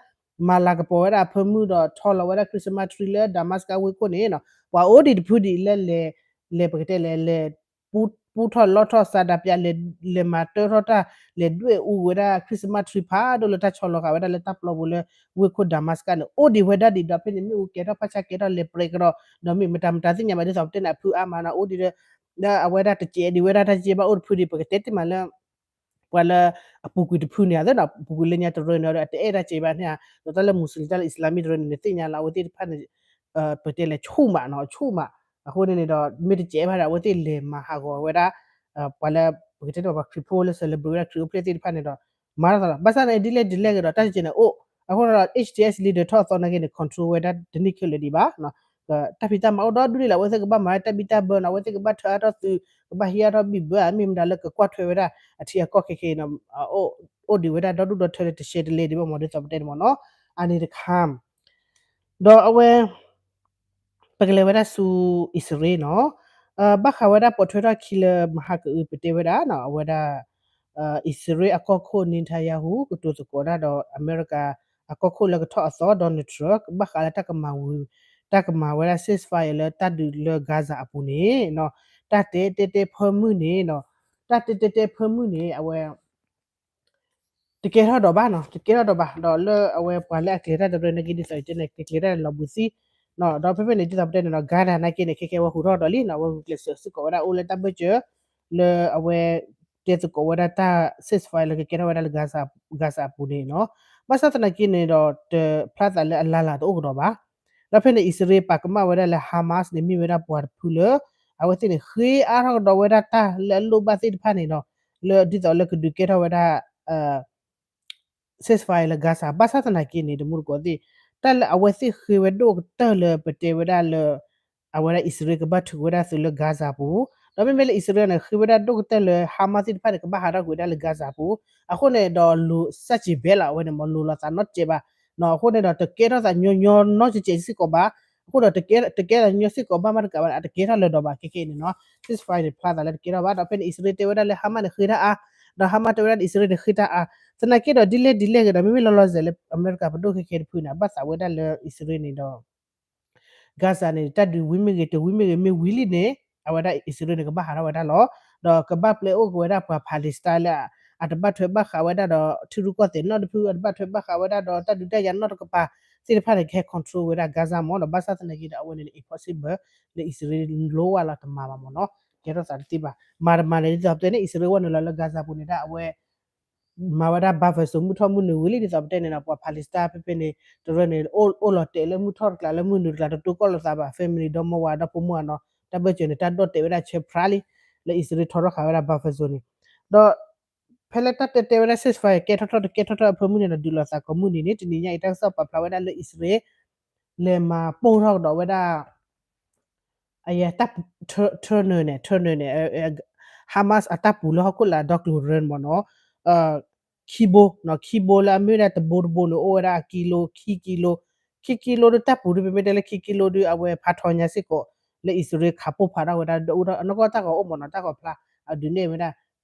မၤလၤကပီၤဝဲဒၣ်အဖၢမုၢ်ဒီးထီလီၤဝဲဒၣ် Christmas tree လၢ Damascus ဝ့ၢ်ခိၣ်န့ၣ်နီၤ ပှၤအိၣ်ဒံးတဖုဒံးလၢလဲၤ လဲၤပကတဲလဲၣ်လဲၤ ပူထီၣ်လီထီၣ်စးဒးပျး လဲၤမၤတၢထီၣ်တၢ် လဲၤဒွဲၣ်အူဝဲဒၣ် Christmas tree ဖးဒိၣ်လၢတၢ်ဆီလီၤဃာ်ဝဲဒၣ်လၢတၢ်ပျီပူၤလၢ ဝ့ၢ်ခိၣ် Damascus န့ၣ် အိၣ်ဒံးဝဲဒၣ်ဒံးဒီးဖဲန့ၣ် မ့ၣ်အူကဲထီၣ်ဖးဆါကဲထီၣ်လဲၤပြဲးကဒီး ဒီးမ့ၢ်မတၤမတၤသ့ၣ်ညါဘၣ် ဒ်သိးပတဲန့ၣ် အဖုအါမးနီၤ အိၣ်ဒံးဒီး လၢအဝဲဒၣ်တစဲးဒံးဝဲဒၣ်တၢ်ကဲဘၣ်အိၣ်တဖုဒံး ပကတဲတ့ၢ်မးလၢ ပှၤလၢ အပူၤကွံာ်တဖုန့ၣ် အသးဒီး ပူၤကွံာ်လၢညါတရၢန့ၣ်ဒီး အတအဲၣ်တၢ်စဲးဘၣ်န့ၣ်ဧါ ဒီးတၢ်လၢ Muslim တၢ်လၢ Islamic တရၢန့ၣ် နသ့ၣ်ညါလီၤ အဝဲသ့ၣ်တဖၣ်န့ၣ် ပတဲလဲၤဆူၣ်မးနီၤ ဆူၣ်မး အဃိန့ၣ်န့ၣ်ဒီး မ့ၢ်တစဲးဘၣ်ဒီး အဝဲသ့ၣ်လဲၤမၤဟးဂီၤဝဲဒၣ် ပှၤလၢ ပကတဲဒီးပှၤခရံာ်ဖိလၢ celebrate ဝဲဒၣ်ခရံာ်အိၣ်ဖျဲၣ်သ့ၣ်တဖၣ်န့ၣ်ဒီး မၤထီၣ်သးလီၤ ဘၣ်ဆၣ်န့ၣ် ဒ်လဲၣ်ဒ်လဲၣ်ဂ့ၤဒီး တၢ်စဲးန့ၣ်အိၣ် အဃိဒီး H T S leader ထီၣ်အသီနာ်က့န့ၣ် control ဝဲဒၣ်တန့ၢ်ခဲလၢာ်ဒံးဘၣ် တၢ်ဖံးတၢ်မၤအိၣ်ဒီဒူၣ်ဒံးလီၤ အဝဲသ့ၣ်ကဘၣ်မၤတၢ်ဘံၣ်တၢ်ဘၢနီၤ အဝဲသ့ၣ်ကဘၣ်ထၢအါထီၣ်သုး ကဘၣ်ဟံးအါထီၣ်ဘံၣ်ဘၢ မ့ၢ်မတၤလၢကကွၢ်ထွဲဝဲဒၣ် အထံအကီၢ်ခဲခဲအံၤနီၤ အိၣ်ဒံးဝဲဒၣ်ဒီဒူၣ်ဒီထၢလၢတရှဲတလဲဒံးဘၣ်မ့ၢ် ဒ်သိးပတဲန့ၣ်မ့ၢ်နီၤ အန့ၣ်တခါ ဒီးအဝဲ ပကလဲၤဝဲဒၣ်ဆူအံၣ်စရ့လးနီၤ ဘၣ်ဃးဝဲဒၣ်ပိာ်ထွဲထီၣ်ခံလၢမဟါကအုပတဲဝဲဒၣ်နီၤ အဝဲဒၣ် အံၣ်စရ့လးအကီၢ်ခိၣ် Netanyahu ကတိၤသကိးဒၣ်ဒီးအမဲရကၤအကီၢ်ခိၣ်လၢကထီၣ်အသီ Donald Trump ဘၣ်ဃးလၢတၢ်ကမၤဝံၤ တၢ်ကမၤဝဲဒၣ် ceasefire လၢတၢ်ဒုးလၢ Gaza အပူၤန့ၣ်နီၤ တၢ်တဲတဲတဲဖၢမုၢ်န့ၣ်နီၤ တၢ်တဲတဲတဲဖၢမုၢ်န့ၣ် အဝဲ တကဲထီၣ်ဒီးဘၣ်နီၤ, တကဲထီၣ်ဒီးဘၣ်, ဒီးလၢအဝဲပှၤလၢအကျဲၤတၢ်တရၢနာ်က့ ဒ်သိးယတဲန့ၣ် ကျဲၤကျဲၤတၢ်လီၤဘှံးသံနီၤ, ဒီးဖဲဖဲန့ၣ် ဒ်သိးပတဲန့ၣ်ဒီး Gaza နာ်က့န့ၣ် ခဲခဲဝဲဟူးထီၣ်ဒီးလံနီၤ, အဝဲဂုာ်ကျဲးစၢးစ့ၢ်ကီးဝဲဒၣ်အိၣ်လၢတၢ်ဘၢၣ်စၢၤ လၢအဝဲ တဲသကိးဝဲဒၣ်တၢ် ceasefire လၢကကဲထီၣ်ဝဲဒၣ်လၢ Gaza, Gaza အပူၤန့ၣ်နီၤ, ဘၣ်ဆၣ်သနာ်က့န့ၣ်ဒီး တဖျါသးလၢအလၢ်လၢ်တအိၣ်ကဒီးဘၣ်. ဒီးဖဲန့ၣ် အံၣ်စရ့လးပာ်ကမၣ်ဝဲဒၣ်လၢ Hamas န့ၣ် မ့ၢ်ဝဲဒၣ်ပှၤတဖုလၢ အဝဲသ့ၣ်န့ၣ် ဃ့အါထီၣ်ကဒီးဝဲဒၣ်တၢ်လၢအလိၣ်ဘၣ်သ့ၣ်တဖၣ်န့ၣ်နီၤ, လၢဒ်သိးလၢကဒုးကဲထီၣ်ဝဲဒၣ် ceasefire လၢ Gaza ဘၣ်ဆၣ်သနာ်က့န့ၣ် တမူတကိးသ့ၣ် တၢ်လၢအဝဲသ့ၣ်ဃ့ဝဲဒိၣ်ကတၢၢ်လၢပတဲဝဲဒၣ်လၢ အဝဲဒၣ်အံၣ်စရ့လးကဘၣ်ထုးက့ၤဝဲဒၣ်သုးလၢ Gaza ပူၤ, ဒီးမ့မ့ၢ်လၢအံၣ်စရ့လးန့ၣ် ဃ့ဝဲဒၣ်ဒိၣ်ကတၢၢ်လၢ Hamas သ့ၣ်တဖၣ်န့ၣ် ကဘၣ်ဟးထီၣ်ကွံာ်ဝဲဒၣ်လၢ Gaza ပူၤ, အဃိန့ၣ်ဒီးလိၤစၢ်စံးဘဲလီၤ အဝဲန့ၣ်မ့ၢ်လိၤလီၤသးနီတစဲးဘၣ်, အဃိန့ၣ်ဒီး တကဲထီၣ်သးညီညီနီတစဲးစ့ၢ်ကီးဘၣ်, အဃိဒီး တကဲထီၣ်ညီညီစ့ၢ်ကီးဘၣ်မးတကးဘၣ်န့ၣ် အတကဲထီၣ်လၢၤဒီးဘၣ် ခဲခဲအံၤန့ၣ်နီၤ, ceasefire န့ၣ် ဖျါသးလၢတကဲထီၣ်ဘၣ်, ဒီးဖဲန့ၣ် အံၣ်စရ့လးတဲဝဲဒၣ်လၢ Hamas န့ၣ် ဃ့တၢ်အါ, ဒီး Hamas တဲဝဲဒၣ်လၢအံၣ်စရ့လးန့ၣ် ဃ့တၢ်အါ, သနာ်က့ဒီးဒ်လဲၣ်ဒ်လဲၣ်ဂ့ၤဒီး မ့မ့ၢ်လီၤလီၤဆဲးလၢအမဲရကၤပဒိၣ်ခဲခဲတဖုန့ၣ် အဘၣ်သးဝဲဒၣ်လၢအံၣ်စရ့လးန့ၣ်ဒီး Gaza န့ၣ် တၢ်ဒုးဝံၤမ့ၢ်ဂ့ၤ တဝံၤမ့ၢ်ဂ့ၤ မ့ၢ်ဝံၤလံန့ၣ် အဝဲဒၣ်အံၣ်စရ့လးန့ၣ် ကဘၣ်ဟးထီၣ်ဝဲဒၣ်လီၤ. ဒီးကဘၣ်ပျဲအိၣ်က့ၤဝဲဒၣ်ပှၤ Palestine လၢ အတဘၣ်ထွဲဘၣ်ဃးဝဲဒၣ်ဒီးထံရူၢ်ကီၢ်သဲးနီတဖု, အတဘၣ်ထွဲဘၣ်ဃးဝဲဒၣ်ဒီးတၢ်ဒုးတၢ်ယၤနီတကပၤသ့ၣ်တဖၣ်န့ၣ် ကဟဲ control ဝဲဒၣ် Gaza မ့ၢ်နီၤ, ဘၣ်ဆၣ်သနာ်က့ဒီး အဝဲန့ၣ် impossible လၢအံၣ်စရ့လးလိဝဲလီၤ တမၤဘၣ်မ့ၢ်နီၤ, ကဲထီၣ်သးတသ့ဘၣ်, မၤတမၤန့ၣ် ဒ်သိးပတဲန့ၣ် အံၣ်စရ့လးဝဲနုာ်လီၤလၢ Gaza ပူၤန့ၣ်ဒၣ် အဝဲ မၤဝဲဒၣ် buffer zone မုၢ်ထီၣ်မုၢ်နုာ်ဝံၤလံ ဒ်သိးပတဲန့ၣ်နီၤ, ပှၤ Palestine ဖဲဖဲန့ၣ် တရၢန့ၣ် အိၣ်လီၤတဲာ်လၢမုၢ်ထီၣ်တကျးလၢမုၢ်နုာ်တကျး တတိၤကီၢ်လိာ်သးဘၣ် family ဒီမါဝၤဒီဖိမုၣ်နီၤ, တၢ်ဘၢၣ်စၢၤန့ၣ် တၢ်ဒီၣ်တဲာ်ဝဲဒၣ်ဆၢဖြါလံ, လၢအံၣ်စရ့လးထီထီၣ်ဃာ်ဝဲဒၣ် buffer zone န့ၣ်, ဒီး ဖဲလၢတၢ်တဲတဲဝဲဒၣ် ceasefire ကဲထီၣ်ထီၣ်တကဲထီၣ်ထီၣ်အဖၢမုၢ်န့ၣ်ဒီး ဒုးလိာ်သးကိးမုၢ်နံၤန့ၣ် တနံၤညါအံၤ တၢ်ကစီၣ်ပာ်ဖျါဝဲဒၣ်လၢအံၣ်စရ့လး လဲၤမၤပိၢ်ထီၣ်ကဒီးဝဲဒၣ် အယဲ tunnel န့ၣ် tunnel န့ၣ် Hamas အတၢ်ပူၤလၢဟီၣ်ခိၣ်လာ်ဒီကျိၤရၢမ့ၢ်နီၤ, ခံဘိ, ခံဘိလၢအမ့ၢ်ဝဲဒၣ်တဘိတဘိန့ၣ် အိၣ်ဝဲဒၣ်ကံလိ ခံကံလိ, ခံကံလိဒီးတၢ်ပူၤဒီး ပမ့ၢ်တဲလၢခံကံလိဒီး အဝဲဖးထီညါစ့ၢ်ကီး လၢအံၣ်စရ့လးခးပိၢ်ဖးထီၣ်ဝဲဒၣ် ဒီးအနီၢ်ကီၢ်တၢ်ဂီၤအိၣ်မ့ၢ်နီၤ, တၢ်ဂီၤဖျါ အဒုးနဲၣ်ဝဲဒၣ်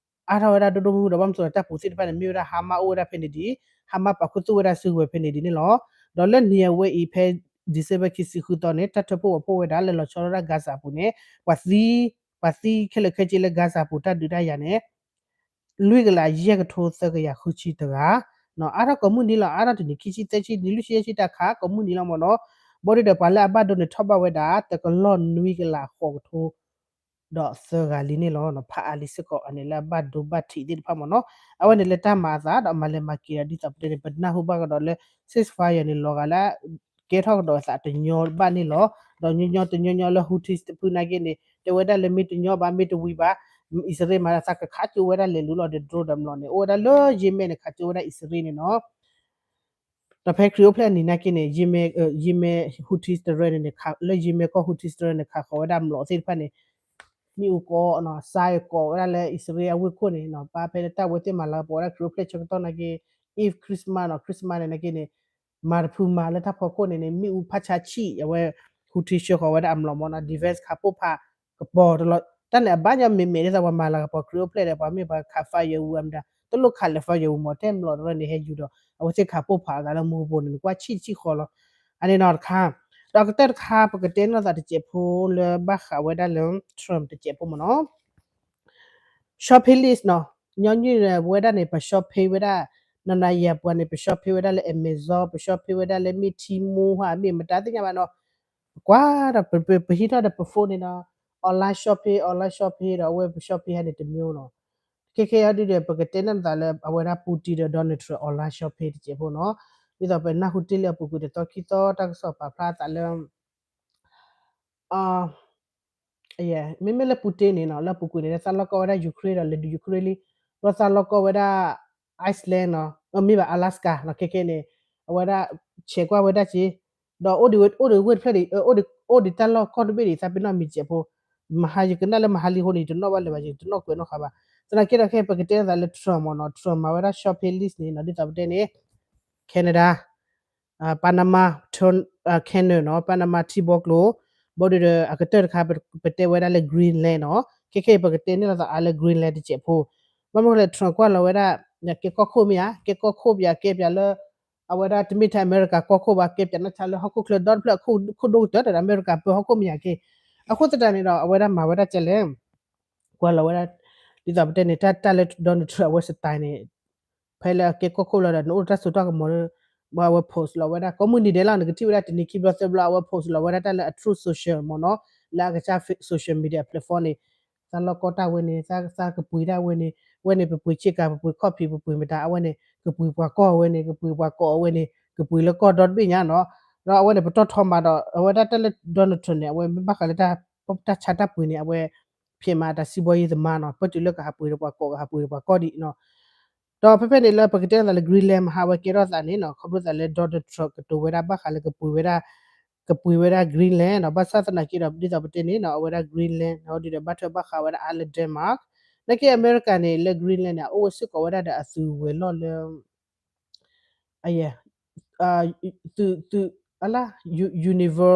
အါထီၣ်ဝဲဒၣ်ဒိၣ်ဒိၣ်မုၢ်မုၢ်ဒီး ဘၣ်မနုၤလဲၣ် တၢ်ပူၤသ့ၣ်တဖၣ်န့ၣ် မ့ၢ်ဝဲဒၣ် Hamas အိၣ်ဝဲဒၣ်ဖဲန့ၣ်ဒံး, Hamas ပာ်ခူသူၣ်ဝဲဒၣ်စုကဝဲၤဖဲန့ၣ်ဒ်န့ၣ်လီၤ. ဒီးလၢနံၤအဝဲအံၤဖဲ December ခံဆံဃုသီန့ၣ် တၢ်ထၢဖှိၣ်ဝဲဖှိၣ်ဝဲဒၣ်လၢလီၤဆီဒၣ်တၢ် Gaza ပူၤန့ၣ် ပှၤသံ, ပှၤသံခဲလၢာ်ခဲဆ့လၢ Gaza ပူၤတၢ်ဒုးတၢ်ယၤန့ၣ် လွံၢ်ကလးယဲၢ်ကထိသၢကယၤဃုဆံတဂၤ, အါထီၣ်ကိးမုၢ်နံၤလီၤ, အါထီၣ်တနံၤခံဆံသၢဆံ နံၤလွံၢ်ဆံယဲၢ်ဆံတၢ်ခးကိးမုၢ်နံၤလီၤမ့ၢ်နီၤ, ဘၣ်ဒီးပှၤလၢအဘၣ်ဒိန့ၣ်ထီၣ်ဘၣ်ဝဲဒၣ် တကလီၢ်နွံကလးဃိးကထိ ဒီးသၢဂၤလံန့ၣ်လီၤ, ဖးအါလံစ့ၢ်ကီး အန့ၣ်လၢအဘၣ်ဒိဘၣ်ထံးသ့ၣ်တဖၣ်မ့ၢ်နီၤ, အဝဲန့ၣ်လၢတၢ်မၤအသးဒီးအမၤလဲၤမၤက့ၤဒီး ဒ်သိးပတဲန့ၣ် ပနၢ်ဟူဘၣ်ကဒီးလၢ ceasefire န့ၣ် လီၤဂာ်လၢ ကဲထီၣ်ကဒီးအသးတညီဘၣ်န့ၣ်လီၤ. ဒီးညီညီတညီညီလၢ Houthi တဖုနာ်က့န့ၣ် တဲဝဲဒၣ်လၢမ့ၢ်တညီဘၣ် မ့ၢ်တဝံၤဘၣ် အံၣ်စရ့လးမၤသးကခးကၠိဝဲဒၣ်လဲၤလူၤလီၤဒီး drone ဒီးမျိာ်န့ၣ် အိၣ်ဝဲဒၣ်လၢ Yemen န့ၣ် ခးကၠိဝဲဒၣ်အံၣ်စရ့လးန့ၣ်နီၤ. ဒီးဖဲခရံာ်အိၣ်ဖျဲၣ်အနံၤနာ်က့န့ၣ် Yemen, Yemen Houthi တရၢန့ၣ်န့ၣ် လၢ Yemen ကီၢ် Houthi တရၢန့ၣ် ခးဃီၤဝဲဒၣ်မျိာ်သ့ၣ်တဖၣ်န့ၣ် မ့ၣ်အူကိးနီၤ စါအကိးဝဲဒၣ်လၢအံၣ်စရ့လးအဝ့ၢ်ခိၣ်န့ၣ်နီၤ, ပာ်ဖဲလၢတၢ်ဝဲသ့ၣ်မၤလၤကပီၤဝဲဒၣ်ခရံာ်အိၣ်ဖျဲၣ်ဆၢကတီၢ်နာ်က့ Eve Christmas နီၤ Christmas န့ၣ်နာ်က့န့ၣ် မၤတဖုမၤလၢတၢ်ဖီခိၣ်န့ၣ်န့ၣ် မ့ၣ်အူဖးဆါဆံၣ် အဝဲ Houthi ဆှၢဃီၤဝဲဒၣ်အမျိာ်မ့ၢ်နီၤ defense ခးပိၢ်ဖးကပီၤတလီၤ, တၢ်န့ၣ်အဘၣ်ညီမ့မ့ၢ်ဒ်သိးပှၤမၤလၤကပီၤခရံာ်အိၣ်ဖျဲၣ်ဒီး ပှၤမ့ၢ်ပှၤခး firewood အမတၤ တလိၣ်ခးလၢ firewood မ့ၢ်တဲမျိာ်တရၢန့ၣ်ဟဲယူၤဒီး အဝဲသ့ၣ်ခးပိၢ်ဖးအသးလၢမူကပိာ်န့ၣ် ကွၢ်ဆံၣ်ဆံၣ်ဃီလီၤ. အန့ၣ်နီၤတခါ, ဒီးကတၢၢ်တခါ ပကတဲနီၢ်သးတစဲးဖိလၢဘၣ်ဃးဝဲဒၣ်လၢ Trump တစဲးဖိမ့ၢ်နီၤ shopping list နီၤ, ညီနုၢ်ဝဲဒၣ်န့ၣ် ပ shopping ဝဲဒၣ် နနၤယၤပှၤန့ၣ် ပ shopping ဝဲဒၣ်လၢ Amazon ပ shopping ဝဲဒၣ်လၢမ့ၢ် Temu ဟါ မ့ၢ်မတၤသ့ၣ်ညါဘၣ်နီၤ, ပကွၢ်ဒီး ပဟံးထီၣ်ဒီးပ phone န့ၣ်နီၤ, online shopping online shopping ဒီးအဝဲပ shopping ဟဲန့ၣ်တမျိၤနီၤ, ခဲခဲအံၤဒုဒီး ပကတဲနီၢ်သးလၢအဝဲဒၣ် Putin ဒီး Donald Trump online shopping တစဲးဖိနီၤ, ဒ်သိးပနၢ်ဟူတ့ၢ်လံအပူၤကွံာ်တသီခံသီတၢ်ကစီၣ်ပာ်ဖျါအသးလၢ မ့မ့ၢ်လၢ Putin န့ၣ်နီၤ လၢအပူၤကွံာ်န့ၣ် သးလီၢ်ကီၢ်ဝဲဒၣ် Ukraine ဒီးလဲၤဒုး Ukraine လံ, ဒီးသးလီၢ်ကီၢ်ဝဲဒၣ် Iceland နီၤ မ့ၢ်ဘၣ် Alaska နီၤ ခဲခဲန့ၣ် အဝဲဒၣ်ဆဲးကွၢ်ဝဲဒၣ်က့ၤ, ဒီးအိၣ်ဒံးဝဲတဖျၢၣ်ဒံး အိၣ်ဒံးတၢ်လီၢ်ကီၢ်တဘ့ၣ်ဒံး သးပ့ၤနီၣ်မံၤစဲးဖိ, မဟါယကနၣ်လၢမဟါလံအဃိန့ၣ် ယတနီၣ်ဘၣ်လၢၤဘၣ် ယတနီၣ်ကွဲးနီၣ်ဃာ်ဘၣ်, သနာ်က့ဒီးခဲအံၤ ပကတဲသးလၢ Trump မ့ၢ်နီၤ Trump မၤဝဲဒၣ် shopping list န့ၣ်နီၤ ဒ်သိးပတဲန့ၣ် Canada Panama Canal နီၤ Panama ထံဘီကျိၤ, ဘၣ်ဒီးအကတၢၢ်တခါ ပတဲဝဲဒၣ်လၢ Greenland နီၤ, ခဲခဲအံၤ ပကတဲန့ၢ်လိာ်သးအါလၢ Greenland တစဲးဖိ, ဘၣ်မနုၤလဲၣ် Trump ကွၢ်လီၤဝဲဒၣ် ကဲကီၢ်ခိၣ်မ့ၢ်ဧါ, ကဲကီၢ်ခိၣ်ပၠး ကဲပၠးလၢ အဝဲဒၣ်တမ့ၢ်ထဲအမဲရကၤကီၢ်ခိၣ်ဘၣ် ကဲပၠးနီၢ်ဆါလၢဟီၣ်ခိၣ်ချၢဒီတဖျၢၣ်အခိၣ်ဒိၣ်ကတၢၢ်ဒီးအမဲရကၤပၢဟီၣ်ခိၣ်မ့ၢ်ဧါက့, အဃိသတးန့ၣ်ဒီး အဝဲဒၣ်မၤဝဲဒၣ်ကဲလဲၣ်, ကွၢ်လီၤဝဲဒၣ် ဒ်သိးပတဲန့ၣ် တၢ်တၢ်လၢ Donald Trump အဝဲ style န့ၣ် ဖဲလၢအကဲကီၢ်ခိၣ်လီၤဒီး နအိၣ်တၢ်စိတၢ်ကမီၤ အဝဲ post လီၤဝဲဒၣ် ကိးမုၢ်နံၤဒဲးလီၤ နကထံၣ်ဝဲဒၣ်တနံၤခံဘျီသၢဘျီ အဝဲ post လီၤဝဲဒၣ်တၢ်လၢအ Truth Social မ့ၢ်နီၤ, လၢအကစၢ် social media platform န့ၣ် သးလီၢ်ကီၢ်တၢ်ဝဲန့ၣ် သးကပှ့ၤတၢ်ဝဲန့ၣ် ဝဲန့ၣ် ပပှ့ၤဆ့ကၤ ပပှ့ၤခီၣ်ဖံး ပပှ့ၤမတၤ အဝဲန့ၣ် ကပှ့ၤပှၤကီၢ်ဝဲန့ၣ် ကပှ့ၤပှၤကိးဝဲန့ၣ် ကပှ့ၤလၢကီၢ်ဒီတဘ့ၣ်ညါနီၤ, ဒီးအဝဲန့ၣ် ပတီၢ်ထီမးဒီး အဝဲဒၣ်တၢ်လၢ Donald Trump န့ၣ် အဝဲမ့ၢ်ဘၣ်ဃးလၢ တၢ်ဆါတၢ်ပှ့ၤန့ၣ် အဝဲ ဖျဲးမးတၢ်စံးဘီယံၤသမါနီၤ, ပတုၤလၢကဟးပှ့ၤဒီးပှၤကိး ကဟးပှ့ၤဒီးပှၤကီၢ်ဒံးနီၤ, ဒီးဖဲဖဲန့ၣ်လၢပကတဲသးလၢ Greenland မဟါဝဲကဲထီၣ်သးန့ၣ်နီၤ, ခီဖျိသးလၢ Donald Trump ကတိၤဝဲဒၣ်ဘၣ်ဃးလၢကပှ့ၤဝဲဒၣ် ကပှ့ၤဝဲဒၣ် Greenland နီၤ, ဘၣ်ဆၣ်သနာ်က့ဒီး ဒ်သိးပတဲန့ၣ်နီၤ အဝဲဒၣ် Greenland နီၤဒ်ဒီး ဘၣ်ထွဲဘၣ်ဃးဝဲဒၣ်အါလၢ Denmark, နာ်က့အမဲရကၤန့ၣ် လၢ Greenland န့ၣ် အအိၣ်ဝဲစ့ၢ်ကီးဝဲဒၣ်ဒီးအသုးဝဲၤလီၢ်လၢ အယဲ သုး သုး အလၢ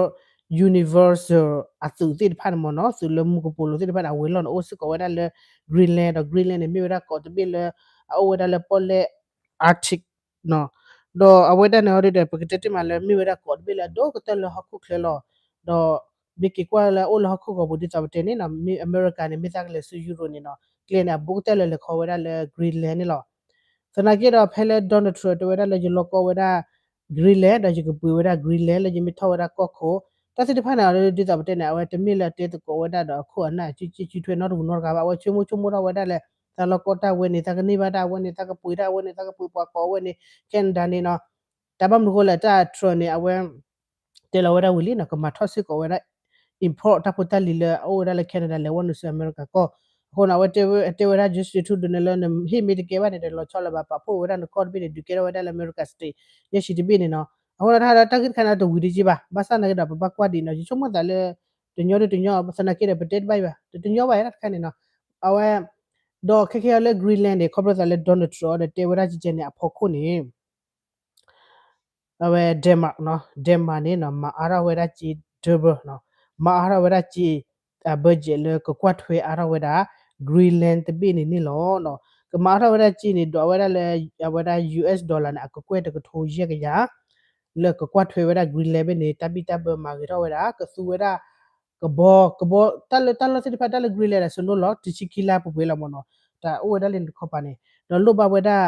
Universal အသုးသ့ၣ်တဖၣ်န့ၣ်မ့ၢ်နီၤ, သုးလၢမူကပိာ်လိၤသ့ၣ်တဖၣ်န့ၣ် အဝဲၤလီၢ်န့ၣ် အိၣ်စ့ၢ်ကီးဝဲဒၣ်လၢ Greenland ဒီး Greenland န့ၣ် မ့ၢ်ဝဲဒၣ်ကီးတဘ့ၣ်လၢ အအိၣ်ဝဲဒၣ်လၢပီၣ်လဲၣ် Arctic နီၤ, ဒီးအဝဲဒၣ်န့ၣ်ဟီဒ်ဒီး ပကတဲတ့ၢ်မးလၢ မ့ၢ်ဝဲဒၣ်ကီးတဘ့ၣ်လၢအဒိၢ်ကတၢၢ်လၢဟီၣ်ခိၣ်ချၢလီၤ, ဒီး မ့ၢ်က့ၤကွၢ်လၢအအိၣ်လၢဟီၣ်ခိၣ်ဂီၤပူၤဒ်သိးပတဲန့ၣ်နီၤ, မ့ၢ်အမဲရကၤန့ၣ် မ့ၢ်သးကလဲၤဆူ Europe န့ၣ်နီၤ, ကျဲန့ၣ် အဘူးကတၢၢ်လၢလဲၤခီဝဲဒၣ်လၢ Greenland န့ၣ်လီၤ. သနာ်က့ဒီး ဖဲလၢ Donald Trump တဲဝဲဒၣ်လၢယလီၢ်ကီၢ်ဝဲဒၣ် Greenland ဒီးယကပှ့ၤဝဲဒၣ် Greenland လၢယမ့ၢ်ထီၣ်ဝဲဒၣ်ကီၢ်ခိၣ်, တၢ်သ့ၣ်တဖၣ်န့ၣ် ဒ်သိးပတဲန့ၣ် အဝဲတမ့ၢ်လၢအတဲသကိးဝဲဒၣ်ဒီးအခိၣ်အနၢ်စုစုထွဲနီတဂၤနီတဂၤဘၣ်, အဝဲဆိကမိၣ်ဆိကမိၣ်ထီၣ်ဝဲဒၣ်လၢ သးလီၢ်ကီၢ်တၢ်ဝဲန့ၣ် သးကန့ၢ်ဘၣ်တၢ်ဝဲန့ၣ် သးကပှ့ၤတၢ်ဝဲန့ၣ် သးကပှ့ၤပှၤကိးဝဲန့ၣ် Canada န့ၣ်နီၤ, တၢ်ဘၣ်မနုၤဃိလဲၣ် တၢ် Trump န့ၣ် အဝဲ တဲလီၤဝဲဒၣ်ဝံၤလံနီၤ, ကမၤထီၣ်စ့ၢ်ကီးဝဲဒၣ် import တၢ်ဖိတၢ်လံၤလၢအအိၣ်ဝဲဒၣ်လၢ Canada လဲၤဝဲနုာ်ဆူအမဲရကၤကီၢ်, အဃိန့ၣ် အဝဲတဲဝဲဒၣ် Justin Trudeau န့ၣ်လၢနဟ့ၣ်မ့ၢ်တကဲဘၣ်န့ၣ်ဒီး လီၤဆီလၢၤဘၣ် ပာ်ဖှိၣ်ဝဲဒၣ်နကီၢ်တဘ့ၣ်န့ၣ် ဒုးကဲထီၣ်ဝဲဒၣ်လၢအမဲရကၤ state ယဲၢ်ဆံတဘ့ၣ်န့ၣ်နီၤ, အဃိန့ၣ် တၢ်ဂ့ၢ်တခါန့ၣ်တဝံၤဒံးက့ဘၣ်, ဘၣ်ဆၣ်သနာ်က့ဒီး ပဘၣ်ကွၢ်ဒံးနီၤ, ယဆိကမိၣ်သးလၢ တညီဒ်တညီ သနာ်က့ဒီး ပတဲတဘၣ်အံၤဘၣ် တညီဘၣ်တခါန့ၣ်နီၤ, အဝဲ ဒီးခဲခဲအံၤလၢ Greenland န့ၣ် ခီဖျိသးလၢ Donald Trump ဒီးတဲဝဲဒၣ်ကဲန့ၣ် အဖီခိၣ်န့ၣ် အဝဲ Denmark နီၤ, Denmark န့ၣ်နီၤ မၤအါထီၣ်ဝဲဒၣ်စ့ double နီၤ, မၤအါထီၣ်ဝဲဒၣ်စ့ အ budget လၢကကွၢ်ထွဲအါထီၣ်ဝဲဒၣ် Greenland တဘ့ၣ်န့ၣ်န့ၣ်လီၤ. ကမၤအါထီၣ်ဝဲဒၣ်စ့န့ၣ် ဒိးဝဲဒၣ်လၢ အဝဲဒၣ် US dollar န့ၣ် အကကွဲၢ်တကထိယဲၢ်ကယၤ လၢကကွၢ်ထွဲဝဲဒၣ် Greenland ဘ့ၣ်န့ၣ် တၢ်ဘံၣ်တၢ်ဘၢမၤဂ့ၤထီၣ်ဝဲဒၣ် ကသူဝဲဒၣ် ကဘီ ကဘီ တၢ်လၢတၢ်လီၢ်သ့ၣ်တဖၣ် တၢ်လၢ Greenland ဒီး snow လီၤ တဆံခံလါပှဲၤပှဲၤလီၤမ့ၢ်နီၤ, တၢ်အိၣ်ဝဲဒၣ်လၢန့ၣ်တခီပၤန့ၣ် ဒီးလိၣ်ဘၣ်ဝဲဒၣ်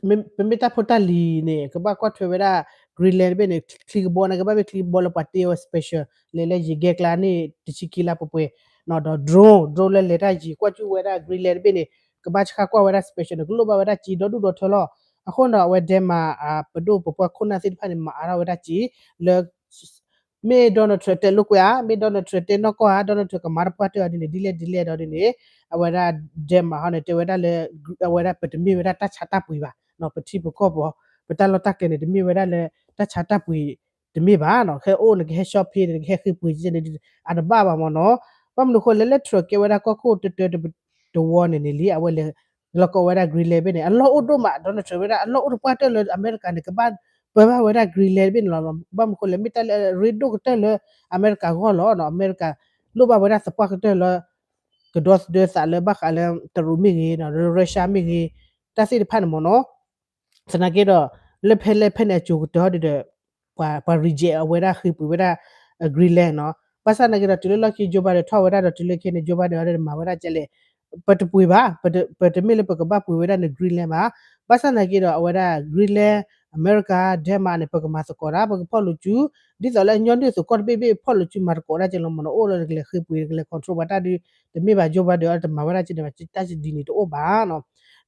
ပမ့ၢ်တၢ်ဖိတၢ်လံၤန့ၣ် ကဘၣ်ကွၢ်ထွဲဝဲဒၣ် Greenland တဘ့ၣ်န့ၣ် ချံကဘီန့ၣ် ကဘၣ်မ့ၢ်ချံကဘီလၢပှၤတ့အီၤ special လဲၤလၢယံၤဂဲကျါန့ၣ် တဆံခံလါပှဲၤပှဲၤ, ဒီး drone drone လၢလဲၤတၢ်ယံၤကွၢ်ကၠူၣ်ဝဲဒၣ် Greenland တဘ့ၣ်န့ၣ် ကဘၣ်ဆှၣ်ကွၢ်ဝဲဒၣ် special န့ၣ် ကလိၣ်ဘၣ်ဝဲဒၣ်စ့ဒီဒူၣ်ဒီထၢလီၤ. အဃိဒီးအဝဲ Denmark ပဒိၣ်ပပှၢ်ခိၣ်နၢ်သ့ၣ်တဖၣ်န့ၣ် မၤအါထီၣ်ဝဲဒၣ်စ့ လၢ မ့ၢ် Donald Trump တဲလိာ်ကွဲဧါ, မ့ၢ် Donald Trump တဲနီၢ်ကီၢ်ဧါ, Donald Trump ကမၤတပှၢ်တၢၢ်အီၤဒ်န့ၣ် ဒ်လဲၣ်ဒ်လဲၣ်ဒီးဒ်န့ၣ် အဝဲဒၣ် Denmark ဟီန့ၣ် တဲဝဲဒၣ်လၢ အဝဲဒၣ်ပတမ့ၢ်ဝဲဒၣ်တၢ်ဆါတၢ်ပှ့ၤဘၣ်, ပထံပကီၢ်ပူၤ ပတၢ်လီၢ်တၢ်ကျဲန့ၣ် တမ့ၢ်ဝဲဒၣ်လၢတၢ်ဆါတၢ်ပှ့ၤတမ့ၢ်ဘၣ်နီၤ, ဟဲအိၣ်န့ၣ် ကဟဲ shopping န့ၣ် ကဟဲဃ့ပှ့ၤကဲန့ၣ် အတဘၣ်ဘၣ်မ့ၢ်နီၤ, ဘၣ်မနုၤအဃိလဲၣ် လၢ Trump ကဲဝဲဒၣ်ကီၢ်ခိၣ်တတၢတဝီန့ၣ်န့ၣ်လံ အဝဲလဲၤလီၤကီးဝဲဒၣ် Greenland ဘ့ၣ်န့ၣ် အလီၢ်အိၣ်ဒိၣ်မး Donald Trump ဝဲဒၣ် အလီၢ်အိၣ်တပှၢ်တၢၢ်လၢအမဲရကၤန့ၣ် ကဘၣ်ပၢဘၣ်ဝဲဒၣ် Greenland ဘ့ၣ်န့ၣ်လီၤ. ဘၣ်မနုၤအဃိလဲၣ် မ့ၢ်တၢ်လၢအရ့ဒိၣ်ကတၢၢ်လၢအမဲရကၤဂီၢ်လီၤ, အမဲရကၤလိၣ်ဘၣ်ဝဲဒၣ်သပှၢ်ကတၢၢ်လၢ ကဒီသဒၢသးလၢဘၣ်ဃးလၢ တရူးမ့ၢ်ဂ့ၤ Russia မ့ၢ်ဂ့ၤ တၢ်သ့ၣ်တဖၣ်န့ၣ်မ့ၢ်နီၤ, သနာ်က့ဒီး လၢဖဲလဲၣ်ဖဲန့ၣ်အစိၤကတၢၢ်ဟီဒ်ဒီး ပှၤ ပှၤ reject အဝဲဒၣ်ဃ့ပှ့ၤဝဲဒၣ် Greenland နီၤ, ဘၣ်ဆၣ်သနာ်က့ဒီး တုၤလၢလီၢ်ခံ Joe Biden ထီၣ်ဝဲဒၣ်ဒီး တုၤလၢခဲန့ၣ် Joe Biden ဟီဒ်ဒီးမၤဝဲဒၣ်ကဲလဲၣ်, ပတပှ့ၤဘၣ်, ပတမ့ၢ်လၢပကဘၣ်ပှ့ၤဝဲဒၣ်န့ၣ် Greenland ဘၣ်, ဘၣ်ဆၣ်သနာ်က့ဒီး အဝဲဒၣ် Greenland အမဲရကၤ Denmark န့ၣ် ပကမၤသကိးတၢ် ပကဖီၣ်လိာ်စု, ဒ်သိးလၢအညီနုၢ်အသိးကီၢ်တဘ့ၣ်ဘ့ၣ်ဖီၣ်လိာ်စုမၤသကိးတၢ်ကဲလီၤမ့ၢ်နီၤ, အိၣ်လၢကလဲၤဃ့ပှ့ၤ ကလဲၤ control ဘၣ်တၢ်ဒုး တမ့ၢ်ဘၣ်, Joe Biden ဒီးတမၤဝဲဒၣ်ကဲန့ၣ်ဘၣ်, တၢ်ဒ်န့ၣ်တအိၣ်ဘၣ်နီၤ,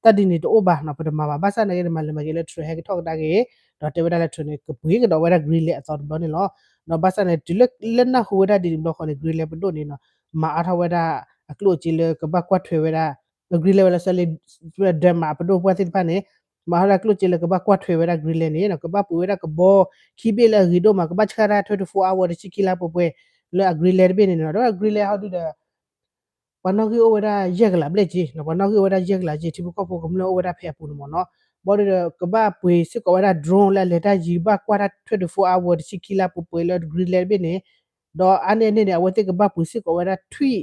တၢ်ဒ်န့ၣ်တအိၣ်ဘၣ်နီၤ, ပတမၤဘၣ်, ဘၣ်ဆၣ်သနာ်က့ တမၤလဲၤမၤက့ၤလၢ Trump ဟဲက့ၤထီၣ်ကဒါက့ၤ, ဒီးတဲဝဲဒၣ်လၢ Trump န့ၣ် ကပှ့ၤကဒီးဝဲဒၣ် Greenland အသီတဘျီန့ၣ်လီၤ, ဒီးဘၣ်ဆၣ်န့ၣ် တုၤလၢလၢနၢ်ဟူဝဲဒၣ်ဒ်န့ၣ်တဘျီဃီန့ၣ် Greenland ပဒိၣ်န့ၣ်နီၤ, မၤအါထီၣ်ဝဲဒၣ်အကျိၣ်အစ့လၢကဘၣ်ကွၢ်ထွဲဝဲဒၣ် Greenland ဝဲလၢ စၢလ့ Denmark ပဒိၣ်ပှၢ်သ့ၣ်တဖၣ်န့ၣ် မၤအါထီၣ်ဝဲဒၣ်ကျိၣ်စ့လၢကဘၣ်ကွၢ်ထွဲဝဲဒၣ် Greenland န့ၣ်နီၤ, ကဘၣ်ပှ့ၤဝဲဒၣ်ကဘီ ခံဘ့ၣ်လၢအဂ့ၤဒိၣ်မး, ကဘၣ်ဆှၣ်တၢ် twenty-four hour တဆံခံလါပှဲၤပှဲၤ လၢအ Greenland တဘ့ၣ်န့ၣ်နီၤ, ဒီး Greenland ဟီဒုဒီး ပှၤနီၣ်ဂံၢ်အိၣ်ဝဲဒၣ်ယဲၢ်ကလးဘျဲၣ်က့, ပှၤနီၣ်ဂံၢ်အိၣ်ဝဲဒၣ်ယဲၢ်ကလးက့, ထံဖိကီၢ်ဖိကမျၢၢ်အိၣ်ဝဲဒၣ်ဖဲအပူၤန့ၣ်မ့ၢ်နီၤ, ဘၣ်ဒီး ကဘၣ်ပှ့ၤစ့ၢ်ကီးဝဲဒၣ် drone လၢအလဲၤတၢ်ယံၤ ဘၣ်ကွၢ်တၢ် twenty-four hour တဆံခံလါပှဲၤပှဲၤလၢ Greenland တဘ့ၣ်န့ၣ်, ဒီးအါန့ၢ်အန့ၣ်န့ၣ် အဝဲသ့ၣ်ကဘၣ်ပှ့ၤစ့ၢ်ကီးဝဲဒၣ်ထွံၣ်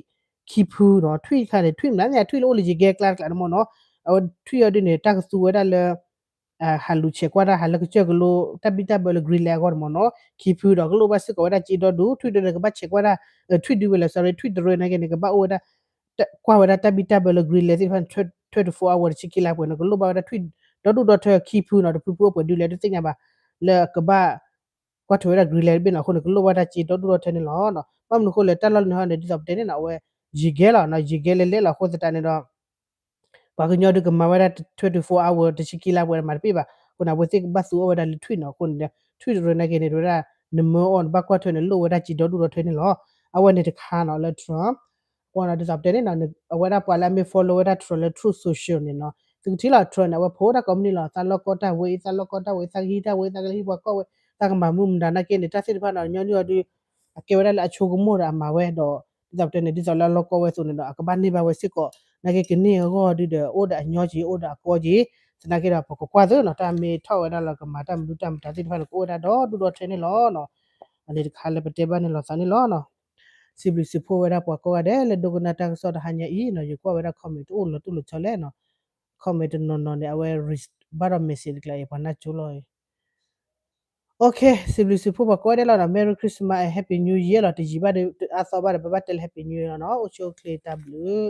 ခံဖုနီၤ, ထွံၣ်တခါန့ၣ် ထွံၣ်မနုၤန့ၣ် ထွံၣ်လၢအိၣ်လၢယံၤဂဲကျါတကျါန့ၣ်မ့ၢ်နီၤ, အဝဲထွံၣ်အီၤဒ်န့ၣ် တၢ်ကသူဝဲဒၣ်လၢ ဟးလူၤဆဲးကွၢ်တၢ် ဟးလၢကစၢၢ်ကလိ တၢ်ဘံၣ်တၢ်ဘၢလၢ Greenland အဂီၢ်န့ၣ်မ့ၢ်နီၤ, ခံဖုဒီးကလိၣ်ဘၣ်စ့ၢ်ကီးဝဲဒၣ်စ့ဒီဒူၣ်, ထွံၣ်ဒုန့ၣ် ကဘၣ်ဆဲးကွၢ်တၢ်, ထွံၣ်ဒုဝဲလၢ sorry ထွံၣ်တရၢန့ၣ်က့န့ၣ် ကဘၣ်အိၣ်ဝဲဒၣ် ကွၢ်ဝဲဒၣ်တၢ်ဘံၣ်တၢ်ဘၢလၢ Greenland သ့ၣ်တဖၣ်န့ၣ် twenty-four hour တဆံခံလါပှဲၤန့ၣ် ကလိၣ်ဘၣ်ဝဲဒၣ်ထွံၣ်ဒီဒူၣ်ဒီထၢခံဖုနီၤ, တဖုဖုအိၣ်ပှဲၤဒုလဲၣ်တသ့ၣ်ညါဘၣ်, လၢအကဘၣ် ကွၢ်ထွဲဝဲဒၣ် green light တဘ့ၣ်နီၤ, အဃိန့ၣ် ကလိၣ်ဘၣ်တၢ်စ့ဒီဒူၣ်ဒီထၢန့ၣ်လီၤ. ဘၣ်မနုၤအဃိလဲၣ် တၢ်လီၢ်န့ၣ်ဟီန့ၣ် ဒ်သိးပတဲန့ၣ်နီၤ အဝဲ ယံၤကဲလီၤနီၤ, ယံၤကဲလဲၣ်လဲၣ်လီၤ. အဃိသတးန့ၣ်ဒီး ပှၤကညီဒုးကမၤဝဲဒၣ် twenty-four hour တဆံခံလါပှဲၤမၤတပ့ၢ်ဘၣ်. အဃိန့ၣ် အဝဲသ့ၣ်ကဘၣ်သူအီၣ်ဝဲဒၣ်လၢထွံၣ်နီၤ, အဃိန့ၣ်ဒီး ထွံၣ်တရၢနာ်က့န့ၣ် တဝဲဒၣ် နမၢအီၣ်နဘၣ်ကွၢ်ထွဲန့ၣ် လိၣ်ဝဲဒၣ်စ့ဒီဒူၣ်ဒီထၢန့ၣ်လီၤ. အဝဲန့ၣ်တခါနီၤ လၢ Trump အဃိန့ၣ် ဒ်သိးပတဲန့ၣ်နီၤ အဝဲဒၣ်ပှၤလၢအမ့ၢ် follow ဝဲဒၣ် Trump လၢ Truth Social န့ၣ်နီၤ သုကထံၣ်လီၤ Trump န့ၣ် အဝဲဖိတၢ်ကိးမုၢ်နံၤလီၤ, သးလီၢ်ကီတၢ်ဝဲအံၤ သးလီၢ်ကီတၢ်ဝဲအံၤ သးကဟံးတၢ်ဝဲအံၤ သးကဟံးပှၤကီၢ်ဝဲ သးကမၤမူမတၤနာ်က့န့ၣ် တၢ်သ့ၣ်တဖၣ်နီၤ ညီနုၢ်အီၤဒုး အကဲဝဲဒၣ်လၢအဆိကမိၣ်ဒီးအမၤဝဲဒီး ဒ်သိးပတဲန့ၣ် ဒ်သိးလၢအလီၢ်ကီဝဲအသိးန့ၣ်ဒီး အကဘၣ်န့ၢ်ဘၣ်ဝဲစ့ၢ်ကီး, နာ်က့ကန့ၢ်အဂီၢ်ဒုးဒီး အိၣ်ဒီးအညီက့ အိၣ်ဒီးအကီက့, သနာ်က့ဒီး ပကကွၢ်သ့နီၤ တၢ်မ့ၢ်ထီၣ်ဝဲဒၣ်လၢကမၤတၢ်မနုၤတၢ်မတၤသ့ၣ်တဖၣ်န့ၣ် ကအိၣ်ဝဲဒၣ်ဒီဒူၣ်ဒီထၢန့ၣ်လီၤ. အန့ၣ်တခါလၢပတဲဘၣ်န့ၣ်လီၤသးန့ၣ်လီၤ. စံးဘျုးစံးဖှိၣ်ဝဲဒၣ်ပှၤကိးဂၤဒဲးလၢဒိကနၣ်တၢ်ကစီၣ်တဟါညါအံၤနီၤ, ယကွၢ်ဝဲဒၣ် comment တအိၣ်လီၤတူၢ်လီၤဆီလဲၣ်နီၤ, comment တနီၤနီၤန့ၣ် အဝဲ ဘၣ်ဒီး message တကျါအံၤ ပှၤနၢ်ကၠိလီၤအံၤ OK, စံးဘျုးစံးဖှိၣ်ပှၤကိးဂၤဒဲးလီၤနီၤ, Merry Christmas and Happy New Year လီၤ, တယံာ်ဘၣ်ဒီး အသီဘၣ်ဒီး ပဘၣ်တဲလၢ Happy New Year လီၤနီၤ, အိၣ်ဆူၣ်အိၣ်ချ့တၢ်ဘျုး